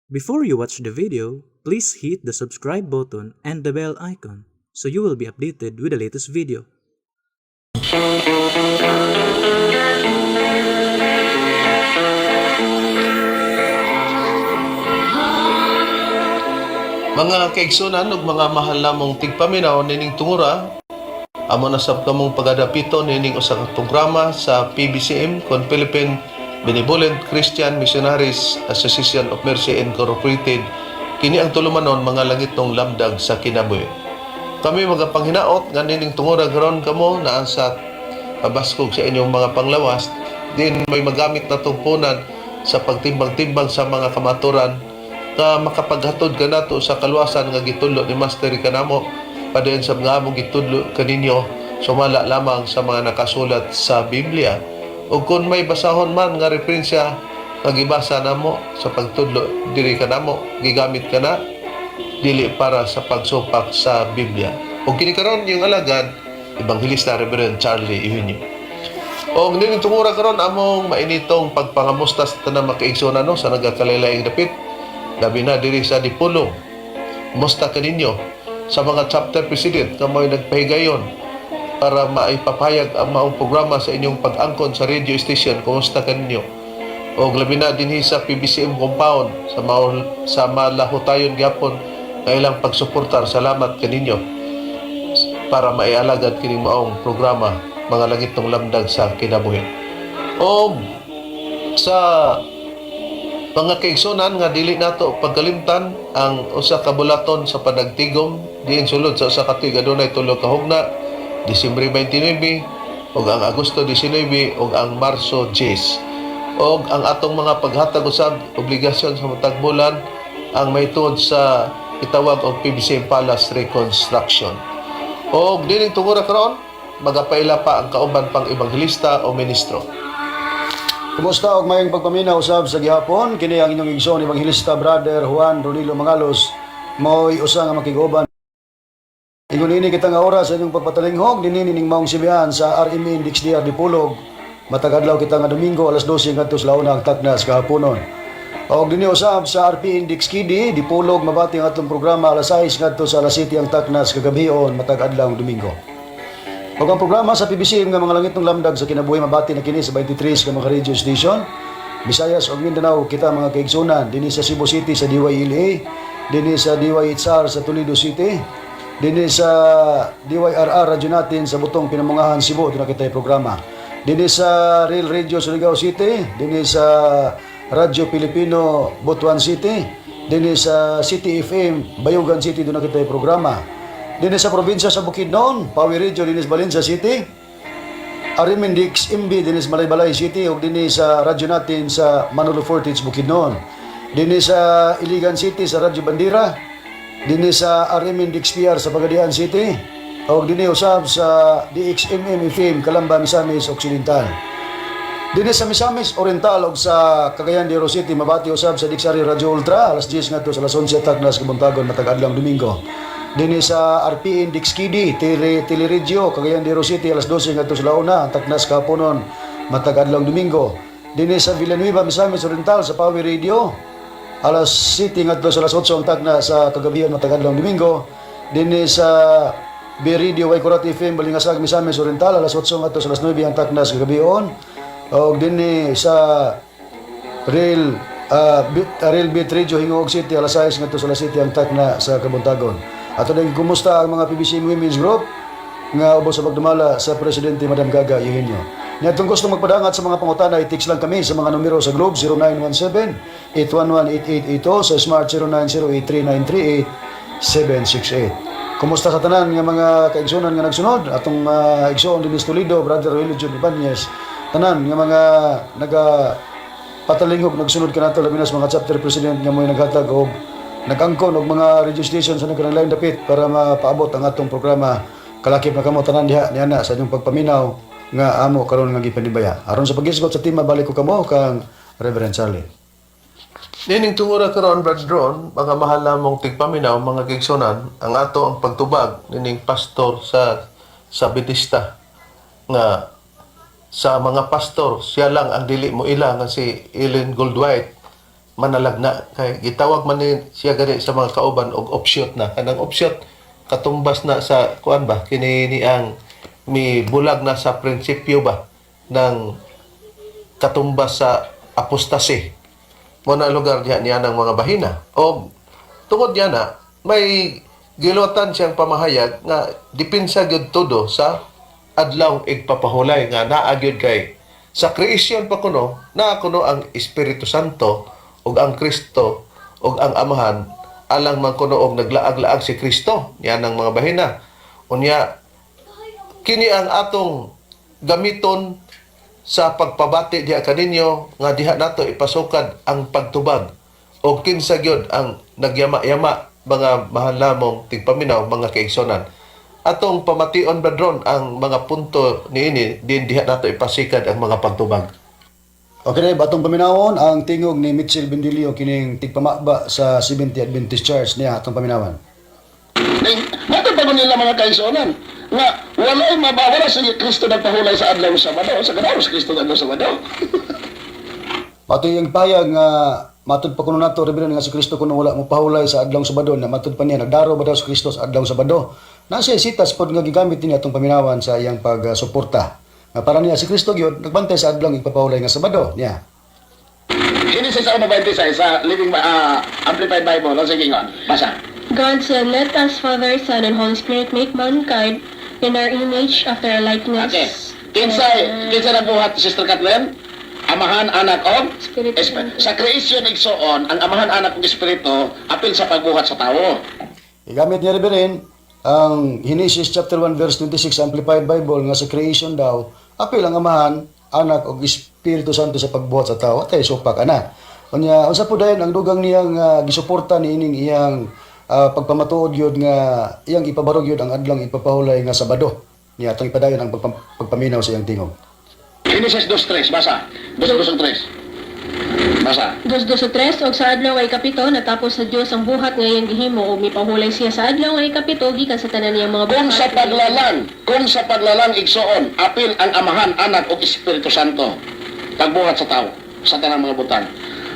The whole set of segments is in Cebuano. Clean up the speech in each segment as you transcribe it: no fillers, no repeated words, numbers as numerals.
Before you watch the video, please hit the subscribe button and the bell icon so you will be updated with the latest video. Mga kaigsunan ug mga mahal namong tigpaminaw, nining tungura amo na sab kamong pagadapiton nining usa ka programa sa PBCM kon Philippine Benevolent Christian Missionaries Association of Mercy Incorporated. Kini ang tulumanon Mga Langitnong Lamdag sa Kinabuhi. Kami magapanghinaot nga nining tungura karon kamo naa sa pabaskog sa inyong mga panglawas din may magamit na tungpunan sa pagtimbang-timbang sa mga kamaturan nga makapaghatod kanato sa kaluwasan nga gitudlo ni Master kanamo, padayon sa mga among gitudlo kaninyo sumala lamang sa mga nakasulat sa Biblia. Ug kung may basahon man nga referensya nga gibasa namo sa pagtudlo diri kanamo, gigamit kana dili para sa pagsupak sa Biblia. Ug kini karon yung alagad, Ebanghelista Reverend Charlie Eugenio. Og nining tungura karon among mainitong pagpangamusta sa tanang makaigsoon, no, sa nagakalain-laing dapit, labi na diri sa Dipolog. Kumusta kaninyo sa mga chapter president nga mo'y nagpahigayon para maipapahayag ang maong programa sa inyong pag-angkon sa radio station? Kumusta kaninyo? Og labi na dinhi sa PBCM compound sa mao, sa malahutayon gyapon nga ilang pagsuportar. Salamat kaninyo para maialagad kining maong programa, Mga Langitnong Lamdag sa Kinabuhi. Og sa mga kaigsunan nga dili nato pagkalimtan ang usa ka bulaton sa panagtigom diin sulod sa usa ka tuig adunay tulo ka hugna, Disyembre 29 ug ang Agosto 19 ug ang Marso 10. Og ang atong mga paghatag usab obligasyon sa matag bulan ang mahitungod sa itawag og PBC Palace Reconstruction. Og dining tungura karon magapaila pa ang kauban pang ebanghelista o ministro. Kumusta og mayong pagpaminaw usab sa gihapon. Kini ang inyong igsoon, Ebanghelista Brother Juan Ronilo Mangalos, mao'y usa nga makig-uban. Ingon ini kita nga oras sa inyong pagpatalinghog dinhi ning maong sibihan sa RMN DXDR Dipolog. Matag adlaw kita nga Domingo, alas 12 ngadto sa 1 ang taknas kahaponon. Og dinhi usab sa RPN DXKD Dipolog, mabati ang atong programa alas 6 ngadto sa alas 7 ang taknas kagabhion matag adlaw Domingo. Ug ang programa sa PBCM nga Mga Langitnong Lamdag sa Kinabuhi, mabati na kini sa 23 ka mga radio station. Visayas ug Mindanao kita, mga kaigsunan, dinhi sa Cebu City sa DYLA, dinhi sa DYHR sa Toledo City, dinhi sa DYRR radyo natin sa Butong Pinamungahan, Cebu, duna kitay programa. Dinhi sa Real Radio Surigao City, dinhi sa Radyo Pilipino Butuan City, dinhi sa City FM Bayugan City, duna kitay programa. Dinhi sa probinsya sa Bukidnon, Pawi Radio dinhi sa Valencia City, Arimindix MB dinhi sa Malaybalay City ug dinhi sa radyo natin sa Manolo Fortich, Bukidnon. Dinhi sa Iligan City sa Radyo Bandera, dinhi sa Arimindix PR sa Pagadian City, ug dinhi usab sa DXMM FM Calamba, Misamis Occidental. Dinhi sa Misamis Oriental ug sa Cagayan de Oro City, mabati usab sa Dixari Radio Ultra alas 10 ngadto sa alas 11 tagnas kabuntagon matag adlaw Domingo. Dinhi sa RPN Dixkidi Tele Teleradyo Cagayan de Oro City, alas 12 ngadto sa 1 ang taknas kahaponon matag adlaw Domingo. Dinhi sa Villanueva, Misamis Oriental sa Pawi Radio, alas 7 ngadto sa alas 8 ang tagna sa kagabihan matag adlaw Domingo. Dinhi sa B Radio Waikurat FM Balingasag, Misamis Oriental, alas 8 ngadto sa alas 9 ang taknas kagabion. Og dinhi sa Real Beat Radio Gingoog City, alas 6 ngadto sa alas 7 ang takna sa kabuntagon. Ato din kumusta ang mga PBC Women's Group nga ubos sa pagdumala sa Presidente Madam Gaga Eugenio. Nya atong gusto magpadangat sa mga pangutana, i-text lang kami sa mga numero sa Globe 0917 811 8882, sa Smart 0908 3938 768. Kumusta sa tanan nga mga kaigsunan nga nagsunod atong igsoon dinhi sa Toledo, Brother Willie John Ibanez, tanan nga mga naga patalinghog nagsunod kanato, labi na sa mga chapter president nga mo'y naghatag og nag-angkon og mga radio station sa nagkalain dapit para mapaabot ang atong programa. Kalakip na kamo tanan diha niana sa inyong pagpaminaw nga amo karon nga gipanibaya. Aron sa paghisgot sa tema, balik ko kamo kang Reverend Charlie. Nining tungura karon, Brad Ron, mga mahal namong tigpaminaw, mga kaigsunan, ang ato ang pagtubag nining pastor sa Betista nga sa mga pastor siya lang ang dili mo ila nga si Ellen Goldwhite. Manalagna kay gitawag man ni siya gani sa mga kauban og offshoot na kanang offshoot, katumbas na sa kuan ba, kini ni ang mi bulag na sa prinsipyo ba ng katumbas sa apostasy mo na lugar diha niya ng mga bahina. O tungod niya na may gilutan siyang pamahayag nga depensa gyud todo sa adlaw igpapahulay nga naa gyud kay sa creation pa kuno, naa kuno ang Espiritu Santo ug ang Kristo ug ang Amahan, alang man kuno og naglaag-laag si Kristo niya ng mga bahina. Unya kini ang atong gamiton sa pagpabati diha kaninyo nga diha nato ipasukad ang pagtubag o kinsa gyud ang nagyama-yama, mga mahal namong tigpaminaw, mga kaigsonan. Atong pamation, Bradron, ang mga punto niini din diha nato ipasikad ang mga pagtubag. Okay na, atong paminawon ang tingog ni Mitchell Bendilio, kining tigpamaba sa Seventh Adventist Church niya, atong paminawan. Matod pa nila, mga kaigsuonan, nga walay mabawala si Kristo nagpahulay sa adlaw Sabado, sa kadaro si Kristo adlaw Sabado. Matoy ang payag nga matod pa kuno nato, Reverend, nga si Kristo kuno wala mo pahulay sa adlaw Sabado na matod pa niya nagdaro ba daw si Kristo sa adlaw Sabado. Nasa sitas pod nga gigamit niya atong paminawan sa iyang pagsuporta. Nga para niya si Kristo gyud nagbantay sa adlaw igpapahulay nga Sabado niya. Genesis 1:26 sa Living Amplified Bible, ang sige nga, basa. God said, "Let us, Father, Son, and Holy Spirit, make mankind in our image after our likeness." Okay. Kinsay nagbuhat, Sister Kathleen? Amahan, Anak, og Espiritu Santo. Sa creation, igsoon, ang Amahan, Anak ug Espiritu apil sa pagbuhat sa tawo. Gigamit niya, Reverend, ang Genesis chapter 1 verse 26 Amplified Bible nga sa creation daw apil ang Amahan, Anak ug Espiritu Santo sa pagbuhat sa tao. Atay supak ana. Unya unsa po dayon ang dugang niyang gisuporta niining iyang pagpamatuod gyud nga iyang ipabarog gyud ang adlaw ipapahulay nga Sabado niya? Atong ipadayon ang pagpaminaw sa iyang tingog. Genesis 2:3, basa. 2:3. Basa. 2:2-3. Og sa adlaw nga ikapito, natapos sa Dios ang buhat nga iyang gihimo, ug mipahulay siya sa adlaw nga ikapito gikan sa tanan niyang mga Kung buhat. Sa paglalang, igsoon, apil ang Amahan, Anak ug Espiritu Santo pagbuhat sa tao, sa tanang mga butang.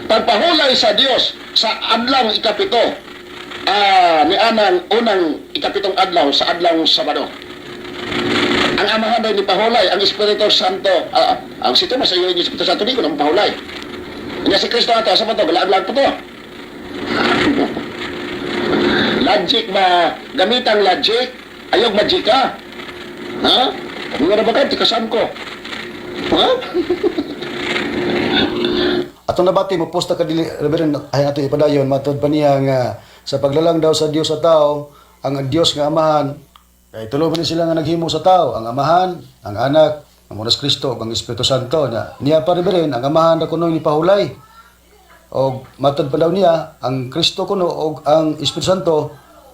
Pagpahulay sa Dios sa adlaw ikapito, ni anang unang ikapitong adlaw sa adlaw Sabado. Ang Amahan ay nipahulay, ang Espiritu Santo, ang si Tomas ay yung Espiritu Santo di ko nang pahulay. Nya si Kristo ato, sa pa to, galaag-laag pa to. Logic ba? Gamitang logic? Ayog magic ka? Ha? Nga na ba ka? Tikasan ko. Ha? Atong nabati mo posta ka dili, Reverend, ay ato ipadayon. Matod pa niya nga sa paglalang daw sa Dios sa tao, ang Dios nga Amahan kay tulo man ni sila nga naghimo sa tao, ang Amahan, ang Anak, ang Monas Kristo ug ang Espiritu Santo. Na niya pa, Reverend, ang Amahan ra kuno ni pahulay og matod pa daw niya ang Kristo kuno og ang Espiritu Santo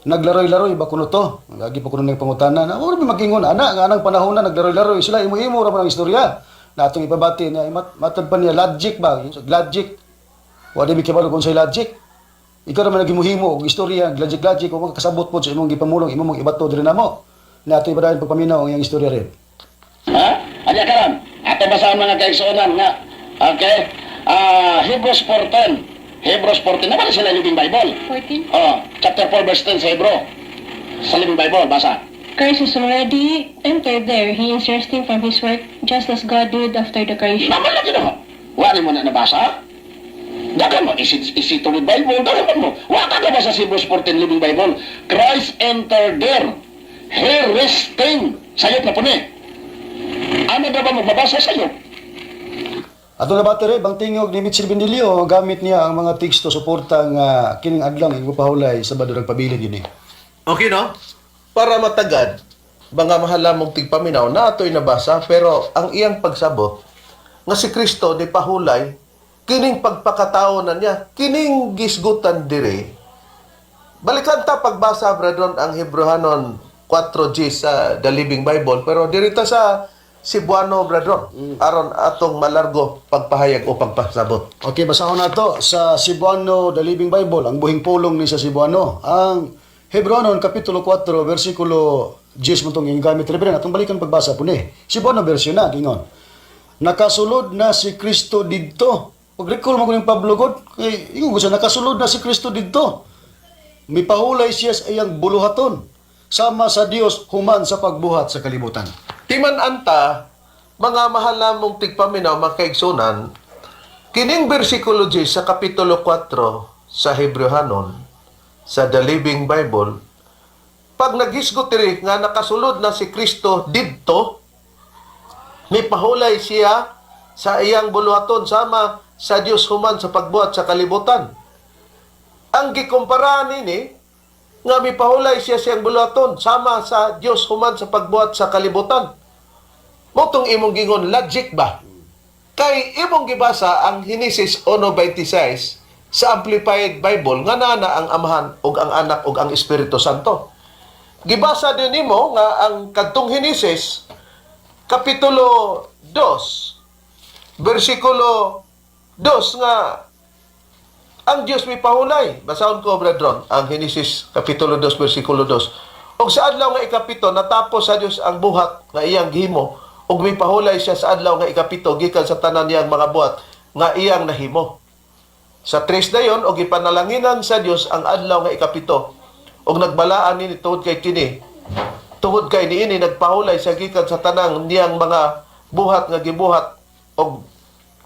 naglaroy-laroy ba kuno to. Lagi pa kuno ning pangutana na ora magingon ana nga anang panahon na naglaroy-laroy sila, imo-imo ra man ang istorya na atong ipabati niya. Matod pa niya logic ba, logic wa di mi kibalo kung say logic. Ikaw ra man naghimuhimo og istorya logic logic ug kasabot pod sa imong gipamulong, imong ibato diri namo na atong ipadayon pagpaminaw ang iyang istorya rin. Ha? Anya karon? Ato basahon, mga kaigsuonan, nga. Okay? Hebrews 4:10. Hebrews 14. Naman sila Living Bible. 14. Oh, chapter 4 verse 10 sa Hebrew. Sa Living Bible, basa. Christ is already entered there. He is resting from his work just as God did after the creation. Naman lagi na. Wa ni mo na nabasa? Dagan mo, isi to Bible, dagan mo. Wa ka ba sa Hebrews 14 Living Bible? Christ entered there. He resting. Sayop na po ni. Ano ba ba magbabasa sa'yo? Ato na battery, bang tingog ni Mitchell Bendilio, gamit niya ang mga teksto suporta nga kining adlang igpapahulay Sabado nagpabilin yun eh. Okay, no? Para matagad, mga mahal mong tigpaminaw, na ato'y nabasa, pero ang iyang pagsabot, nga si Kristo di pahulay, kining pagpakatao na niya, kining gisgutan dire. Balikan ta pagbasa, brethren, ang Hebrehanon 4G sa The Living Bible, pero dirita sa Cebuano, brethren, aron atong malargo pagpahayag o pagpasabot. Okay, basahon na to sa Cebuano The Living Bible, ang buhing pulong ni sa Cebuano. Ang Hebreonon Kapitulo 4, versikulo 10 mo itong gamit, Reverend, atong balikan pagbasa po ni. Cebuano version na, gingon. Nakasulod na si Kristo didto. Pag-recall mo ko ng Pablo God, kay ingon ko siya, nakasulod na si Kristo didto. Mipahulay siya sa iyang buluhaton, sama sa Dios human sa pagbuhat sa kalibutan. Timan anta, mga mahal namong tigpaminaw, mga kaigsunan, kining bersikulo 10 sa Kapitulo 4 sa Hebreohanon, sa The Living Bible, pag naghisgot diri nga nakasulod na si Kristo didto, mipahulay siya sa iyang buluhaton sama sa Dios human sa pagbuhat sa kalibutan. Ang gikumpara nini nga mipahulay siya siyang buluhaton sama sa Dios human sa pagbuhat sa kalibutan. Motong imong gingon logic ba? Kay imong gibasa ang Henesis 1:26 sa Amplified Bible nga naa na ang Amahan ug ang Anak ug ang Espiritu Santo. Gibasa din nimo nga ang kadtong Henesis kapitulo 2 bersikulo 2 nga ang Dios mipahulay. Basahon ko, Brad Ron, ang Henesis kapitulo 2 bersikulo 2. Og sa adlaw nga ikapito natapos sa Dios ang buhat nga iyang gihimo ug mipahulay siya sa adlaw nga ikapito gikan sa tanan niyang mga buhat nga iyang nahimo. Sa tres dayon og ipanalanginan sa Dios ang adlaw nga ikapito ug nagbalaan nini tungod kay kini, tungod kay niini nagpahulay siya gikan sa tanang niyang mga buhat nga gibuhat og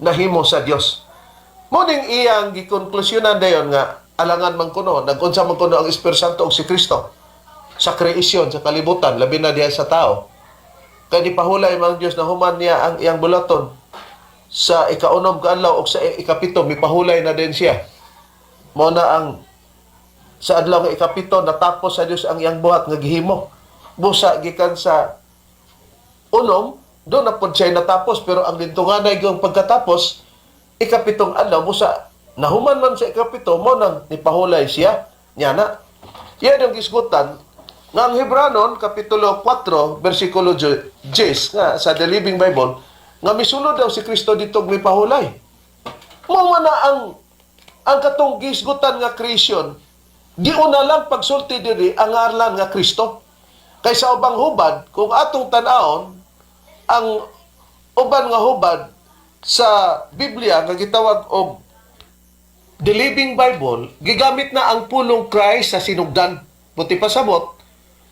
nahimo sa Dios. Muning iyang gikonklusyonan dayon nga alangan man kuno nagunsa man kuno ang Espiritu Santo ug si Kristo sa kreasyon sa kalibutan, labi na diha sa tao. Kay gipahulay man ang Dios na human niya ang iyang buluhaton sa ikaunom ka adlaw ug sa ikapito mipahulay na din siya. Mao na ang sa adlaw nga ikapito natapos sa Dios ang iyang buhat nga gihimo. Busa gikan sa unom do na pod siya natapos, pero ang lintunganay yung pagkatapos ikapitong adlaw, busa nahuman man sa ikapito, mo nang nipahulay siya niya na. Yan yung gisgutan nga ang Hebranon kapitulo 4 bersikulo 10 nga sa The Living Bible nga misulod daw si Kristo dito ug mipahulay. Mao man na ang katong gisgutan nga creation, giuna lang pagsulti diri ang ngalan nga Kristo. Kay sa ubang hubad, kung atong tan-awon ang uban nga hubad sa Biblia nga gitawag og The Living Bible, gigamit na ang pulong Christ sa sinugdan. Buti pasabot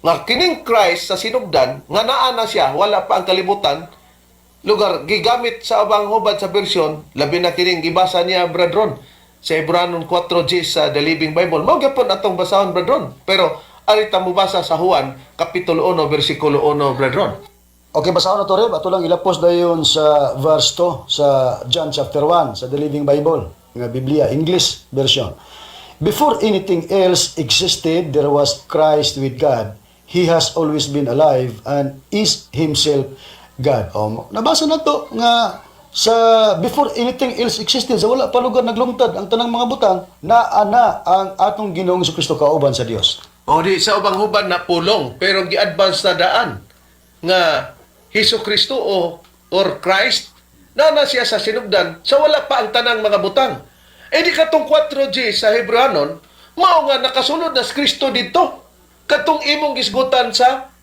nga kining Christ sa sinugdan nga naa na siya, wala pa ang kalibutan. Lugar gigamit sa ubang hubad sa bersyon, labi na kining gibasa niya Brad Ron sa Hebranon 4:10 sa The Living Bible. Mao gyapon atong basahon, Brad Ron. Pero arita mo basa sa Juan kapitulo 1 bersikulo 1, Brad Ron. Okay, basahon na to, Reb. Ato lang ilapos dayon sa verse 2 sa John chapter 1 sa The Living Bible, nga Biblia, English version. "Before anything else existed, there was Christ with God. He has always been alive and is himself God." O, nabasa na to nga sa before anything else existed, sa wala pa lugar naglungtad ang tanang mga butang, naa na ang atong Ginoong Kristo kauban sa Dios. O di sa ubang hubad na pulong, pero gi-advance na daan nga Hesus Kristo o or Christ na na siya sa sinugdan sa wala pa ang tanang mga butang. E di katong 4:10 sa Hebreanon, mao nga nakasulod na si Kristo didto. Katong imong gisgutan sa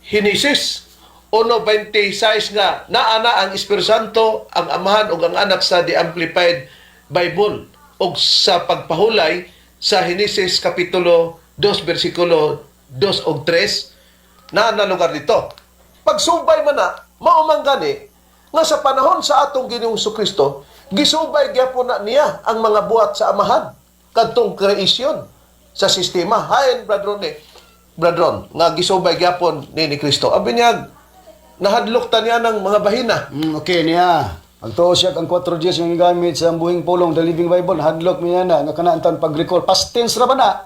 Henesis 1:26 nga naa na ang Espiritu Santo, ang Amahan ug ang Anak sa The Amplified Bible ug sa pagpahulay sa Henesis kapitulo 2 bersikulo 2 ug 3 naa na lugar dito. Pagsubay man na, mao man gani nga sa panahon sa atong Ginoong Kristo, gisubay gyapon na niya ang mga buhat sa Amahan kadtong creation sa sistema. Hain, Brad Ron, eh. Brad Ron, nga gisubay gyapon ni Kristo. Abi niya nahadlok ta niya ng mga bahina. Okay niya. Pagtuo siya ang 4:10 yung gamit sa buhing pulong The Living Bible, hadlok niya na nga kana ang pag-recall. Past tense ra ba na?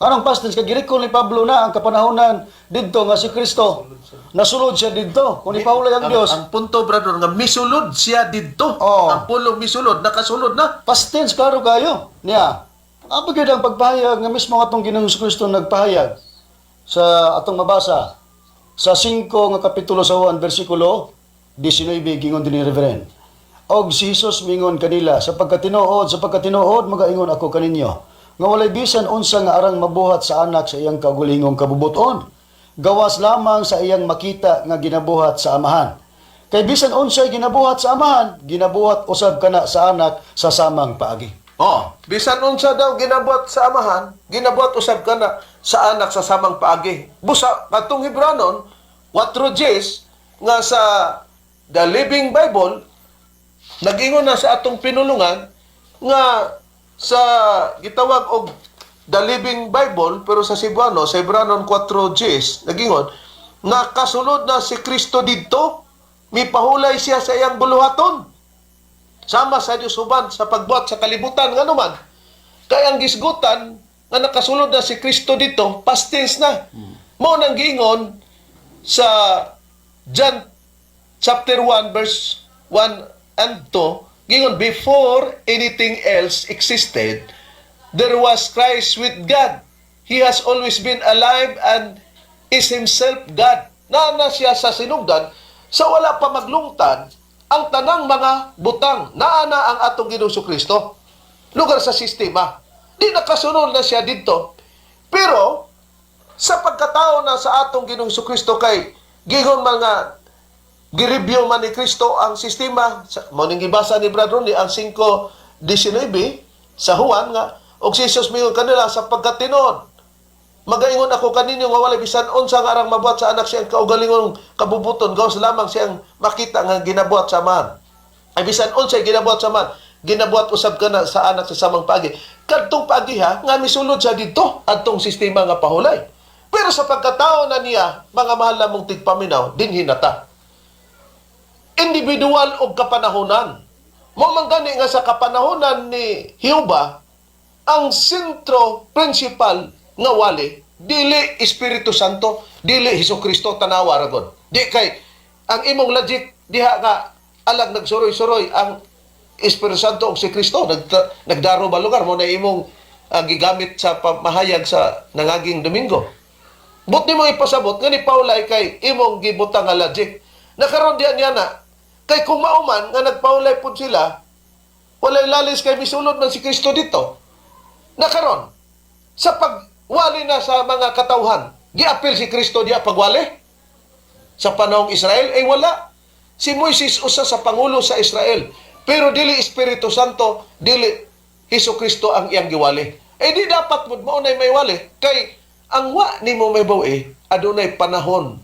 Anong past tense? Kay gi-recall ni Pablo na ang kapanahonan didto nga si Kristo. Nasulod siya didto. Kung ipahulay ang Dios, Ang punto, Brad Ron, nga misulod siya didto. Oo. Ang pulong misulod, nakasulod na. Past tense, klaro kayo. Niya. Ang gyud ang pagpahayag nga mismo ang atong Ginoong Kristo nagpahayag sa atong mabasa sa 5 nga kapitulo sa Juan bersikulo 19, gingon din ni Reverend. Og si Jesus mingon kanila, Sa pagkatinuod magaingon ako kaninyo nga walay bisan unsa nga arang mabuhat sa Anak sa iyang kaugalingong kabubuton gawas lamang sa iyang makita nga ginabuhat sa Amahan. Kay bisan unsay ginabuhat sa Amahan, ginabuhat usab kana sa Anak sa samang paagi. Oh, bisan unsa daw ginabuhat sa Amahan, ginabuhat usab kana sa Anak sa samang paagi. Busa katong Hebranon 4:10 nga sa The Living Bible nagingon na sa atong pinulungan nga sa gitawag og The Living Bible, pero sa Cebuano, sa Hebranon 4:10, nagingon nakasulod na si Kristo didto, mipahulay siya sa iyang buluhaton sama sa Dios uban sa pagbuhat sa kalibutan. Ngano man kay ang gisgutan nga nakasulod na si Kristo dito, past tense na. Mao nang giingon sa John chapter 1 verse 1 and 2, giingon, "Before anything else existed, there was Christ with God. He has always been alive and is himself God." Naa na siya sa sinugdan sa wala pa maglungtad ang tanang mga butang. Naa na ang atong Ginoong Kristo lugar sa sistema, di nakasunod na siya didto. Pero sa pagkatao na sa atong Ginoong Kristo, kay gingon mga gireview man ni Kristo ang sistema mo ning gibasa ni Brad Ronnie ang 5:19 sa Juan nga og si Jesus mingon kanila, "Sa pagkatinuod magaingon ako kaninyo nga walay bisan unsa nga arang mabuhat sa Anak siyang kaugalingong kabubuton gawas lamang siyang makita nga ginabuhat sa Amahan. Ay bisan unsay ginabuhat sa Amahan, ginabuhat usab kana sa Anak sa samang paagi." Kadtong paagi ha nga misulod siya didto adtong sistema nga pahulay. Pero sa pagkatao na niya, mga mahal namong tigpaminaw, dinhi na ta, individual og kapanahonan. Mao man gani nga sa kapanahonan ni Jehova, ang sentro principal nga wali dili Espiritu Santo, dili Hesus Kristo, tanawa ra gud. Di kay ang imong logic diha nga alag nagsuroy-suroy ang Espiritu Santo og si Kristo nagdaro ba lugar mo na imong gigamit sa pamahayag sa nangaging Domingo. But nimo ipasabot nga ni paulay kay imong gibutang nga logic. Nakaron diyan niya na kay kung mauman nga nagpaulay pud sila, walay lalis kay misulod man si Kristo dito. Nakaron sa pagwali na sa mga katawhan, giapil si Kristo diya pagwali? Sa panahong Israel ay wala. Si Moises usa sa pangulo sa Israel, pero dili Espiritu Santo, dili Hesus Kristo ang iyang giwali. Eh di dapat mo mao nay may wali kay ang wa nimo may bawi, adunay panahon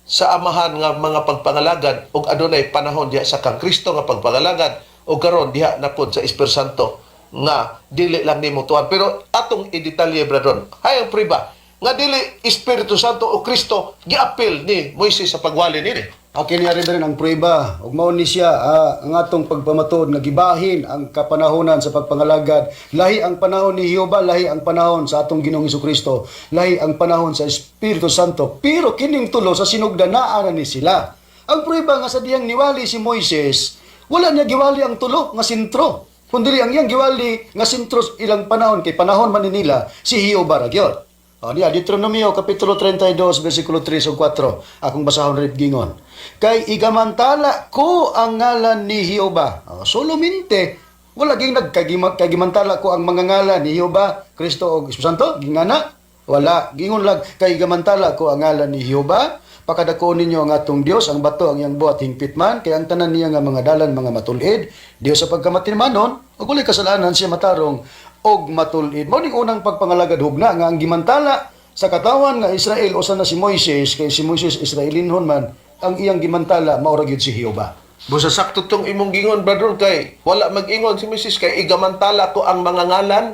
sa Amahan nga mga pagpangalagad ug adunay panahon diha sa kang Kristo nga pagpangalagad ug karon diha na pod sa Espiritu Santo nga dili lang nimo tuan. Pero atong i-detalye, bradon, hay ang priba nga dili Espiritu Santo o Kristo giapil ni Moises sa pagwali nini. Akin niya rin ang prueba ug mao ni siya ang atong pagpamatuod nga gibahin ang kapanahonan sa pagpangalagad. Lahi ang panahon ni Jehova, lahi ang panahon sa atong Ginoong Kristo, lahi ang panahon sa Espiritu Santo. Pero kining tulo sa sinugdan naa na ni sila. Ang prueba nga sa diyang niwali si Moises, wala niya giwali ang tulo nga sentro. Kundi ang iyang giwali nga sentro ilang panahon kay panahon man ni nila si Jehova ra gyud. O niya, Deuteronomio kapitulo 32 versikulo 3 ug 4. Akong basahon rin, gingon. "Kay igamantala ko ang ngalan ni Jehova." O, solamente wala ging nagkagimantala ko ang mga ngalan ni Jehova, Kristo ug Espiritu Santo, gingana. Wala, gingon lang kay igamantala ko ang ngalan ni Jehova. Pakadako ninyo ang atong Dios, ang bato ang iyang buhat hingpit man, kay ang tanan niya nga mga dalan mga matulid. Dios sa pagkamatinmanon, ug walay kasalanan siya, matarong og matulid. Mao ning unang pagpangalagad hugna nga ang gimantala sa katawan nga Israel usa na si Moises, kay si Moises Israelinhon man, ang iyang gimantala mao ra gyud si Jehova. Busa sakto tong imong gingon, brother, kay wala mag-ingon si Moises kay igamantala ko ang mga ngalan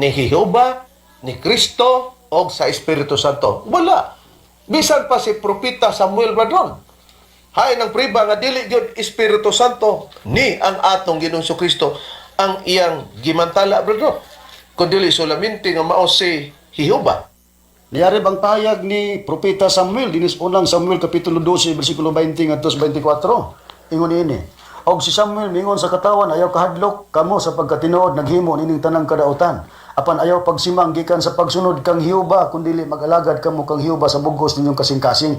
ni Jehova, ni Kristo og sa Espiritu Santo. Wala. Bisan pa si Propeta Samuel, brother. Hay ng priba nga dili gyud Espiritu Santo ni ang atong Ginoong Kristo ang iyang gimantala, brother. Kun dili solamente nga mao si Jehova. Niyari bang pahayag ni Propeta Samuel dinis unang Samuel kapitulo 12 bersikulo 20 ngadto sa 24. Ingon niini. Og si Samuel mingon sa katawan, "Ayaw kahadlok kamo sa pagkatinuod naghimo nining tanang kadautan. Apan ayaw pagsimang gikan sa pagsunod kang Jehova, kun dili mag-alagad kamo kang Jehova sa bugos ninyong kasing-kasing."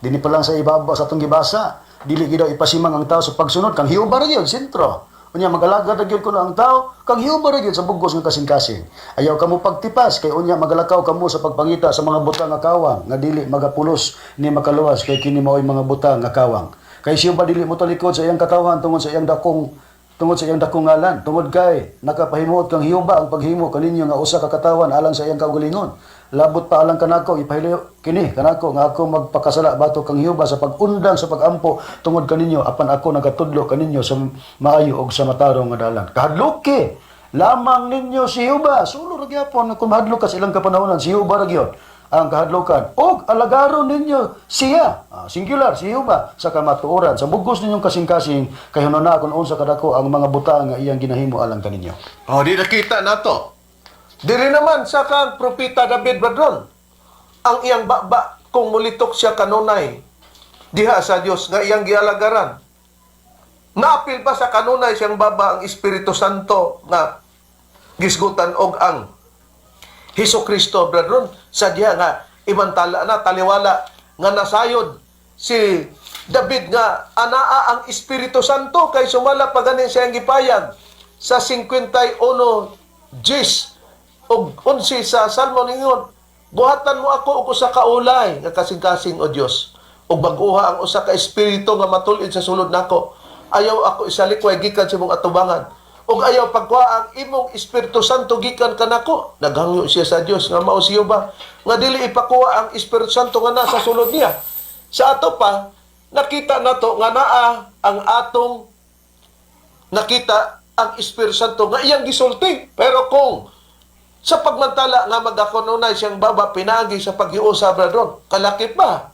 Dinhi pa lang sa ibabaw sa atong gibasa, dili gid daw ipasimang ang tao sa pagsunod kang Jehova ra gyud sentro. Unya mag-alagad ra gyud kuno ang tao kang Jehova ra gyud sa bugos nga kasing-kasing. Ayaw kamo pagtipas kay unya magalakaw kamo sa pagpangita sa mga butang nga kawang nga dili magapulos ni makaluwas, kay kini mao'y mga butang nga kawang. Kay siya pa dili mo talikod sa iyang katawhan tungod sa iyang dakong ngalan, tungod kay nakapahimuot kang Jehova ang paghimo kaninyo nga usa ka katawan alang sa iyang kaugalingon. Labot pa alang kanako, ipahilayo kini kanako nga ako magpakasala batok kang Jehova sa pag-undang sa pagampo tungod kaninyo, apan ako nagatudlo kaninyo sa maayo og sa matarong nga dalan. Kahadloki lamang ninyo si Jehova. Sulo ra gyapon kung mahadlok ka sa ilang kapanahonan, si Jehova ra gyud ang kahadlokan. Og alagaron ninyo siya, singular, si Jehova, sa kamatuoran, sa bugos ninyong kasing-kasing, kay hununa kung unsa kadako ang mga butang nga iyang ginahimo alang kaninyo. Oh, di nakita nato. Diri naman sa kang propeta David, brethren. Ang iyang baba kung mulitok siya kanunay diha sa Dios nga iyang gialagaran. Naapil ba sa kanunay siyang baba ang Espiritu Santo nga gisgutan og ang Hesus Kristo, brethren, sa diha nga imantala na taliwala nga nasayod si David nga anaa ang Espiritu Santo kay sumala pa gani siyang gipayag sa 51 Gs og 11 sa Salmo ningon, "Buhatan mo ako og usa ka ulay nga kasing-kasing, o Dios, ug bag-uha ang usa ka espiritu nga matul-id sa sulod nako. Ayaw ako isalikway gikan sa imong atubangan ug ayaw pagkuha ang imong Espiritu Santo gikan kanako." Naghangyo siya sa Dios nga mao siyo ba nga dili ipakuha ang Espiritu Santo nga nasa sulod niya. Sa ato pa nakita nato nga naa ang atong nakita ang Espiritu Santo nga iyang gisulti. Pero kung sa pagmantala nga magakununay siyang baba pinaagi sa paghiusa, brethren, kalakip ba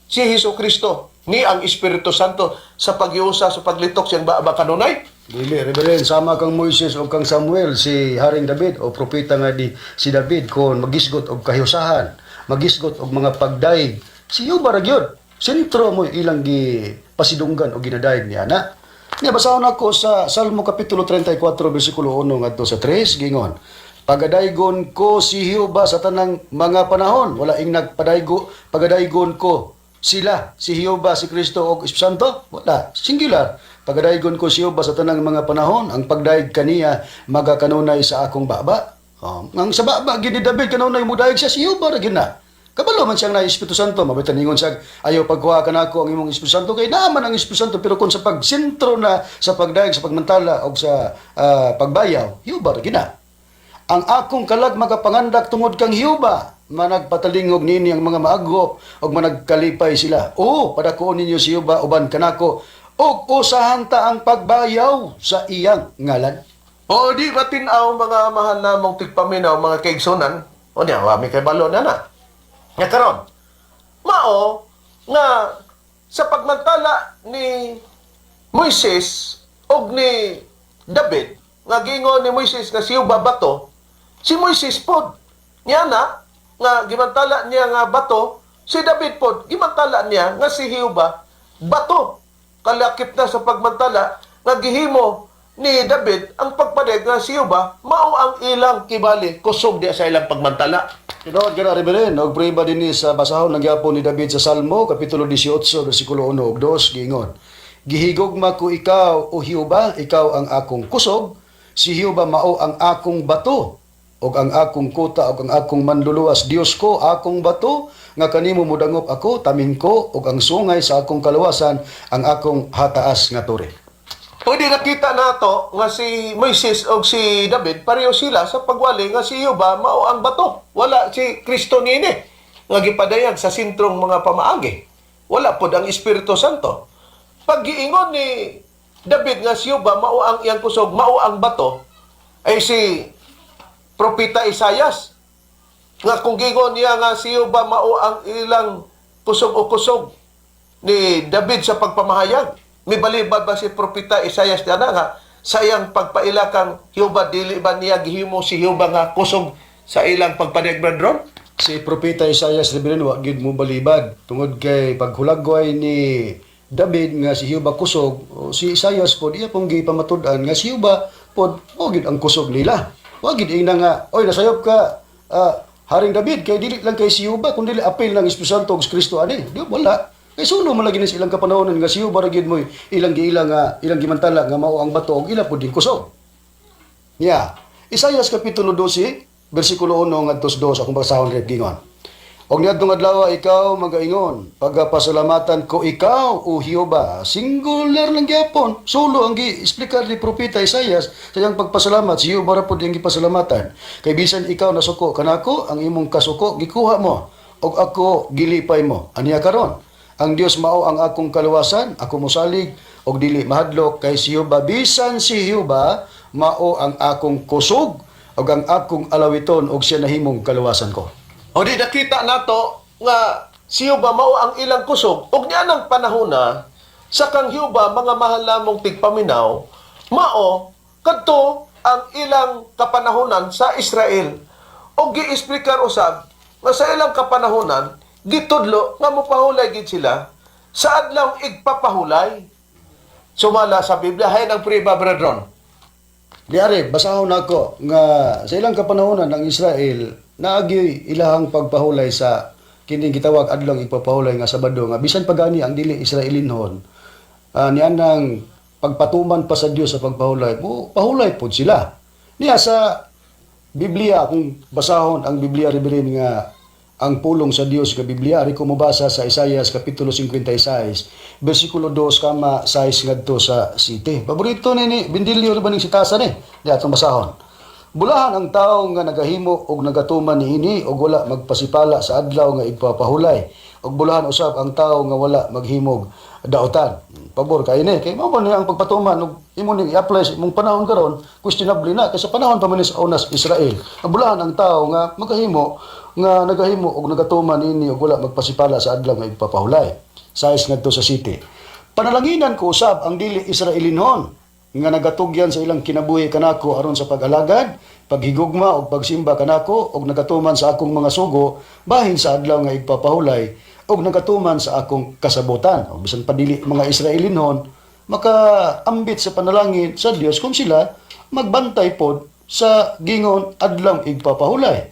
si Hesus Kristo ni ang Espiritu Santo sa paghiusa sa paglitok siyang baba kanunay? Dili, Reverend, sama kang Moises o kang Samuel si Haring David o propeta nga di si David kon magisgot og kahiusahan, magisgot og mga pagdaig. Si Jehova ra gyud. Sentro mo ilang gi pasidunggan o ginadayeg niya na. Nya basahon ako sa Salmo kapitulo 34 bersikulo 1 ngadto sa 3, gingon: "Pagadaygon ko si Jehova sa tanang mga panahon." Wala ing nagpadaygo, "Pagadaygon ko sila, si Jehova, si Kristo o Espiritu Santo." Wala. Singular. "Pagadaygon ko si Jehova sa tanang mga panahon. Ang pagdayeg kaniya magakanunay sa akong baba." Oh, ang sa baba gid ni David kanunay mudayeg siya, si Jehova ra gyud na. Kabalo man siyang na Espiritu Santo, mabitan ingon siya, "Ayaw pagkuha kanako ang imong Espiritu Santo," kay naaman ang Espiritu Santo, pero kung sa pagsentro na sa pagdayeg, sa pagmantala o sa pagbayaw, Jehova ra gyud na. "Ang akong kalag makapangandak tungod kang Jehova. Managpatalingog nini ang mga maagop ug managkalipay sila. O padakuon ninyo si Jehova uban kanako ug usahan ta ang pagbayaw sa iyang ngalan." O di ba tin-aw, mga mahal namong tigpaminaw, mga kaigsunan, o niya, wami kay balo na na. Nga karon, mao nga sa pagmantala ni Moises og ni David, nga giingon ni Moises nga siyo bato, si Moises pod niya na nga gimantala niya nga bato, si David pod gimantala niya nga si Jehova bato. Kalakip na sa pagmantala nga gihimo ni David ang pagpadeg nga si Jehova mao ang ilang kibali kusog diya sa ilang pagmantala. Tinuod kana, Reverend, og prueba dinhi sa basahon ng gyapon ni David sa Salmo kapitulo 18 bersikulo 1 ug 2, giingon: "Gihigugma ko ikaw, o Jehova, ikaw ang akong kusog. Si Jehova mao ang akong bato ug ang akong kuta ug ang akong manluluwas. Dios ko, akong bato nga kanimo modangop ako, taming ko ug ang sungay sa akong kaluwasan, ang akong hataas nga tore." Pwede nakita nato nga si Moises o si David pareho sila sa pagwali nga si Jehova mao ang bato. Wala si Kristo niini nga gipadayag sa sintrong mga pamaagi. Wala pod ang Espiritu Santo. Pag giingon ni David nga si Jehova mao ang iyang kusog, mao ang bato, ay si Propeta Isayas nga kung giingon niya nga si Jehova mao ang ilang kusog o kusog ni David sa pagpamahayag. Mibalibad ba si Propeta Isayas na nga sa iyang pagpaila kang Jehova, dili ba niya gihimo si Jehova nga kusog sa ilang pagpadayag, brethren? Si Propeta Isaias, Reverend, wa gyud mo balibad tungod kay paghulagway ni David nga si Jehova kusog, o si Isaias pod iya pong gipamatud-an nga si Jehova pod mao gyud ang kusog nila. Wa gyud ingna nga, "Oy, nasayop ka, Haring David, kay dili lang kay si Jehova kundi apil ng Espiritu Santo ug si Kristo ani." Di wala. Kay suno man lagi ni sa ilang kapanahonan nga si Jehova ra gyud mo'y ilang giila nga ilang gimantala nga mao ang bato ug ila pod din kusog. Yeah. Isaias kapitulo 12, bersikulo 1 ngadto sa 2, akong basahon rep, gingon: Og niadtong adlaw ikaw magaingon, pagapasalamatan ko ikaw, o Jehova. Singular lang gyapon. Solo ang gi-explicar ni Propeta Isaias sa iyang pagpasalamat, si Jehova ra pud iyang gipasalamatan. Kay bisan ikaw nasuko kanako, ang imong kasuko gikuha mo, og ako gilipay mo. Aniya karon, ang Dios mao ang akong kaluwasan, ako mosalig og dili mahadlok kay si Jehova, bisan si Jehova mao ang akong kusog ug ang akong alawiton og siya nahimong kaluwasan ko. O di nakita nato nga si Jehova mao ang ilang kusog ug niya nang panahona sa kang Jehova, mga mahal namong tigpaminaw, mao kadto ang ilang kapanahonan sa Israel. Og giexplikar usab nga sa ilang kapanahonan gitudlo nga mopahulay gid sila sa adlaw igpapahulay sumala sa Biblia. Hay ng priba, brethren. Di ari, basahon nako nga sa ilang kapanahonan ang Israel naagi ilahang pagpahulay sa kining gitawag adlong igpapahulay nga Sabado, nga bisan pagani ang dili Israelinhon nianang pagpatuman pa sa Dios sa pagpahulay mo, pahulay pod sila. Niya sa Biblia, kung basahon ang Biblia, Reverend, nga ang pulong sa Dios nga Biblia, ari ko mobasa sa Isaias kapitulo 56 bersikulo 2 kama 6 ngadto sa 7. Paborito ni ni Bindilyo ra ba ning sitasa ni? Di atong basahon. Bulahan ang tawo nga nagahimo og nagatuman niini og wala magpasipala sa adlaw nga igpapahulay. Og bulahan usab ang tawo nga wala maghimog daotan. Pabor kay ni, kay mao ba niya ang pagpatuman og imo ning i-apply sa imong panahon karon, questionable na kay sa panahon pa man ni sa unas Israel. Ang bulahan ang tawo nga magahimo nga nagahimo og nagatuman niini og wala magpasipala sa adlaw nga igpapahulay. 6 ngadto sa 7. Panalanginan ko usab ang dili Israelinhon nga nagatugyan sa ilang kinabuhi kanako aron sa pag-alagad, paghigugma og pagsimba kanako og nagatuman sa akong mga sugo bahin sa adlaw nga igpapahulay og nagatuman sa akong kasabotan. O bisan pa dili mga Israelinhon makaambit sa panalangin sa Dios kung sila magbantay pod sa gingon adlaw igpapahulay.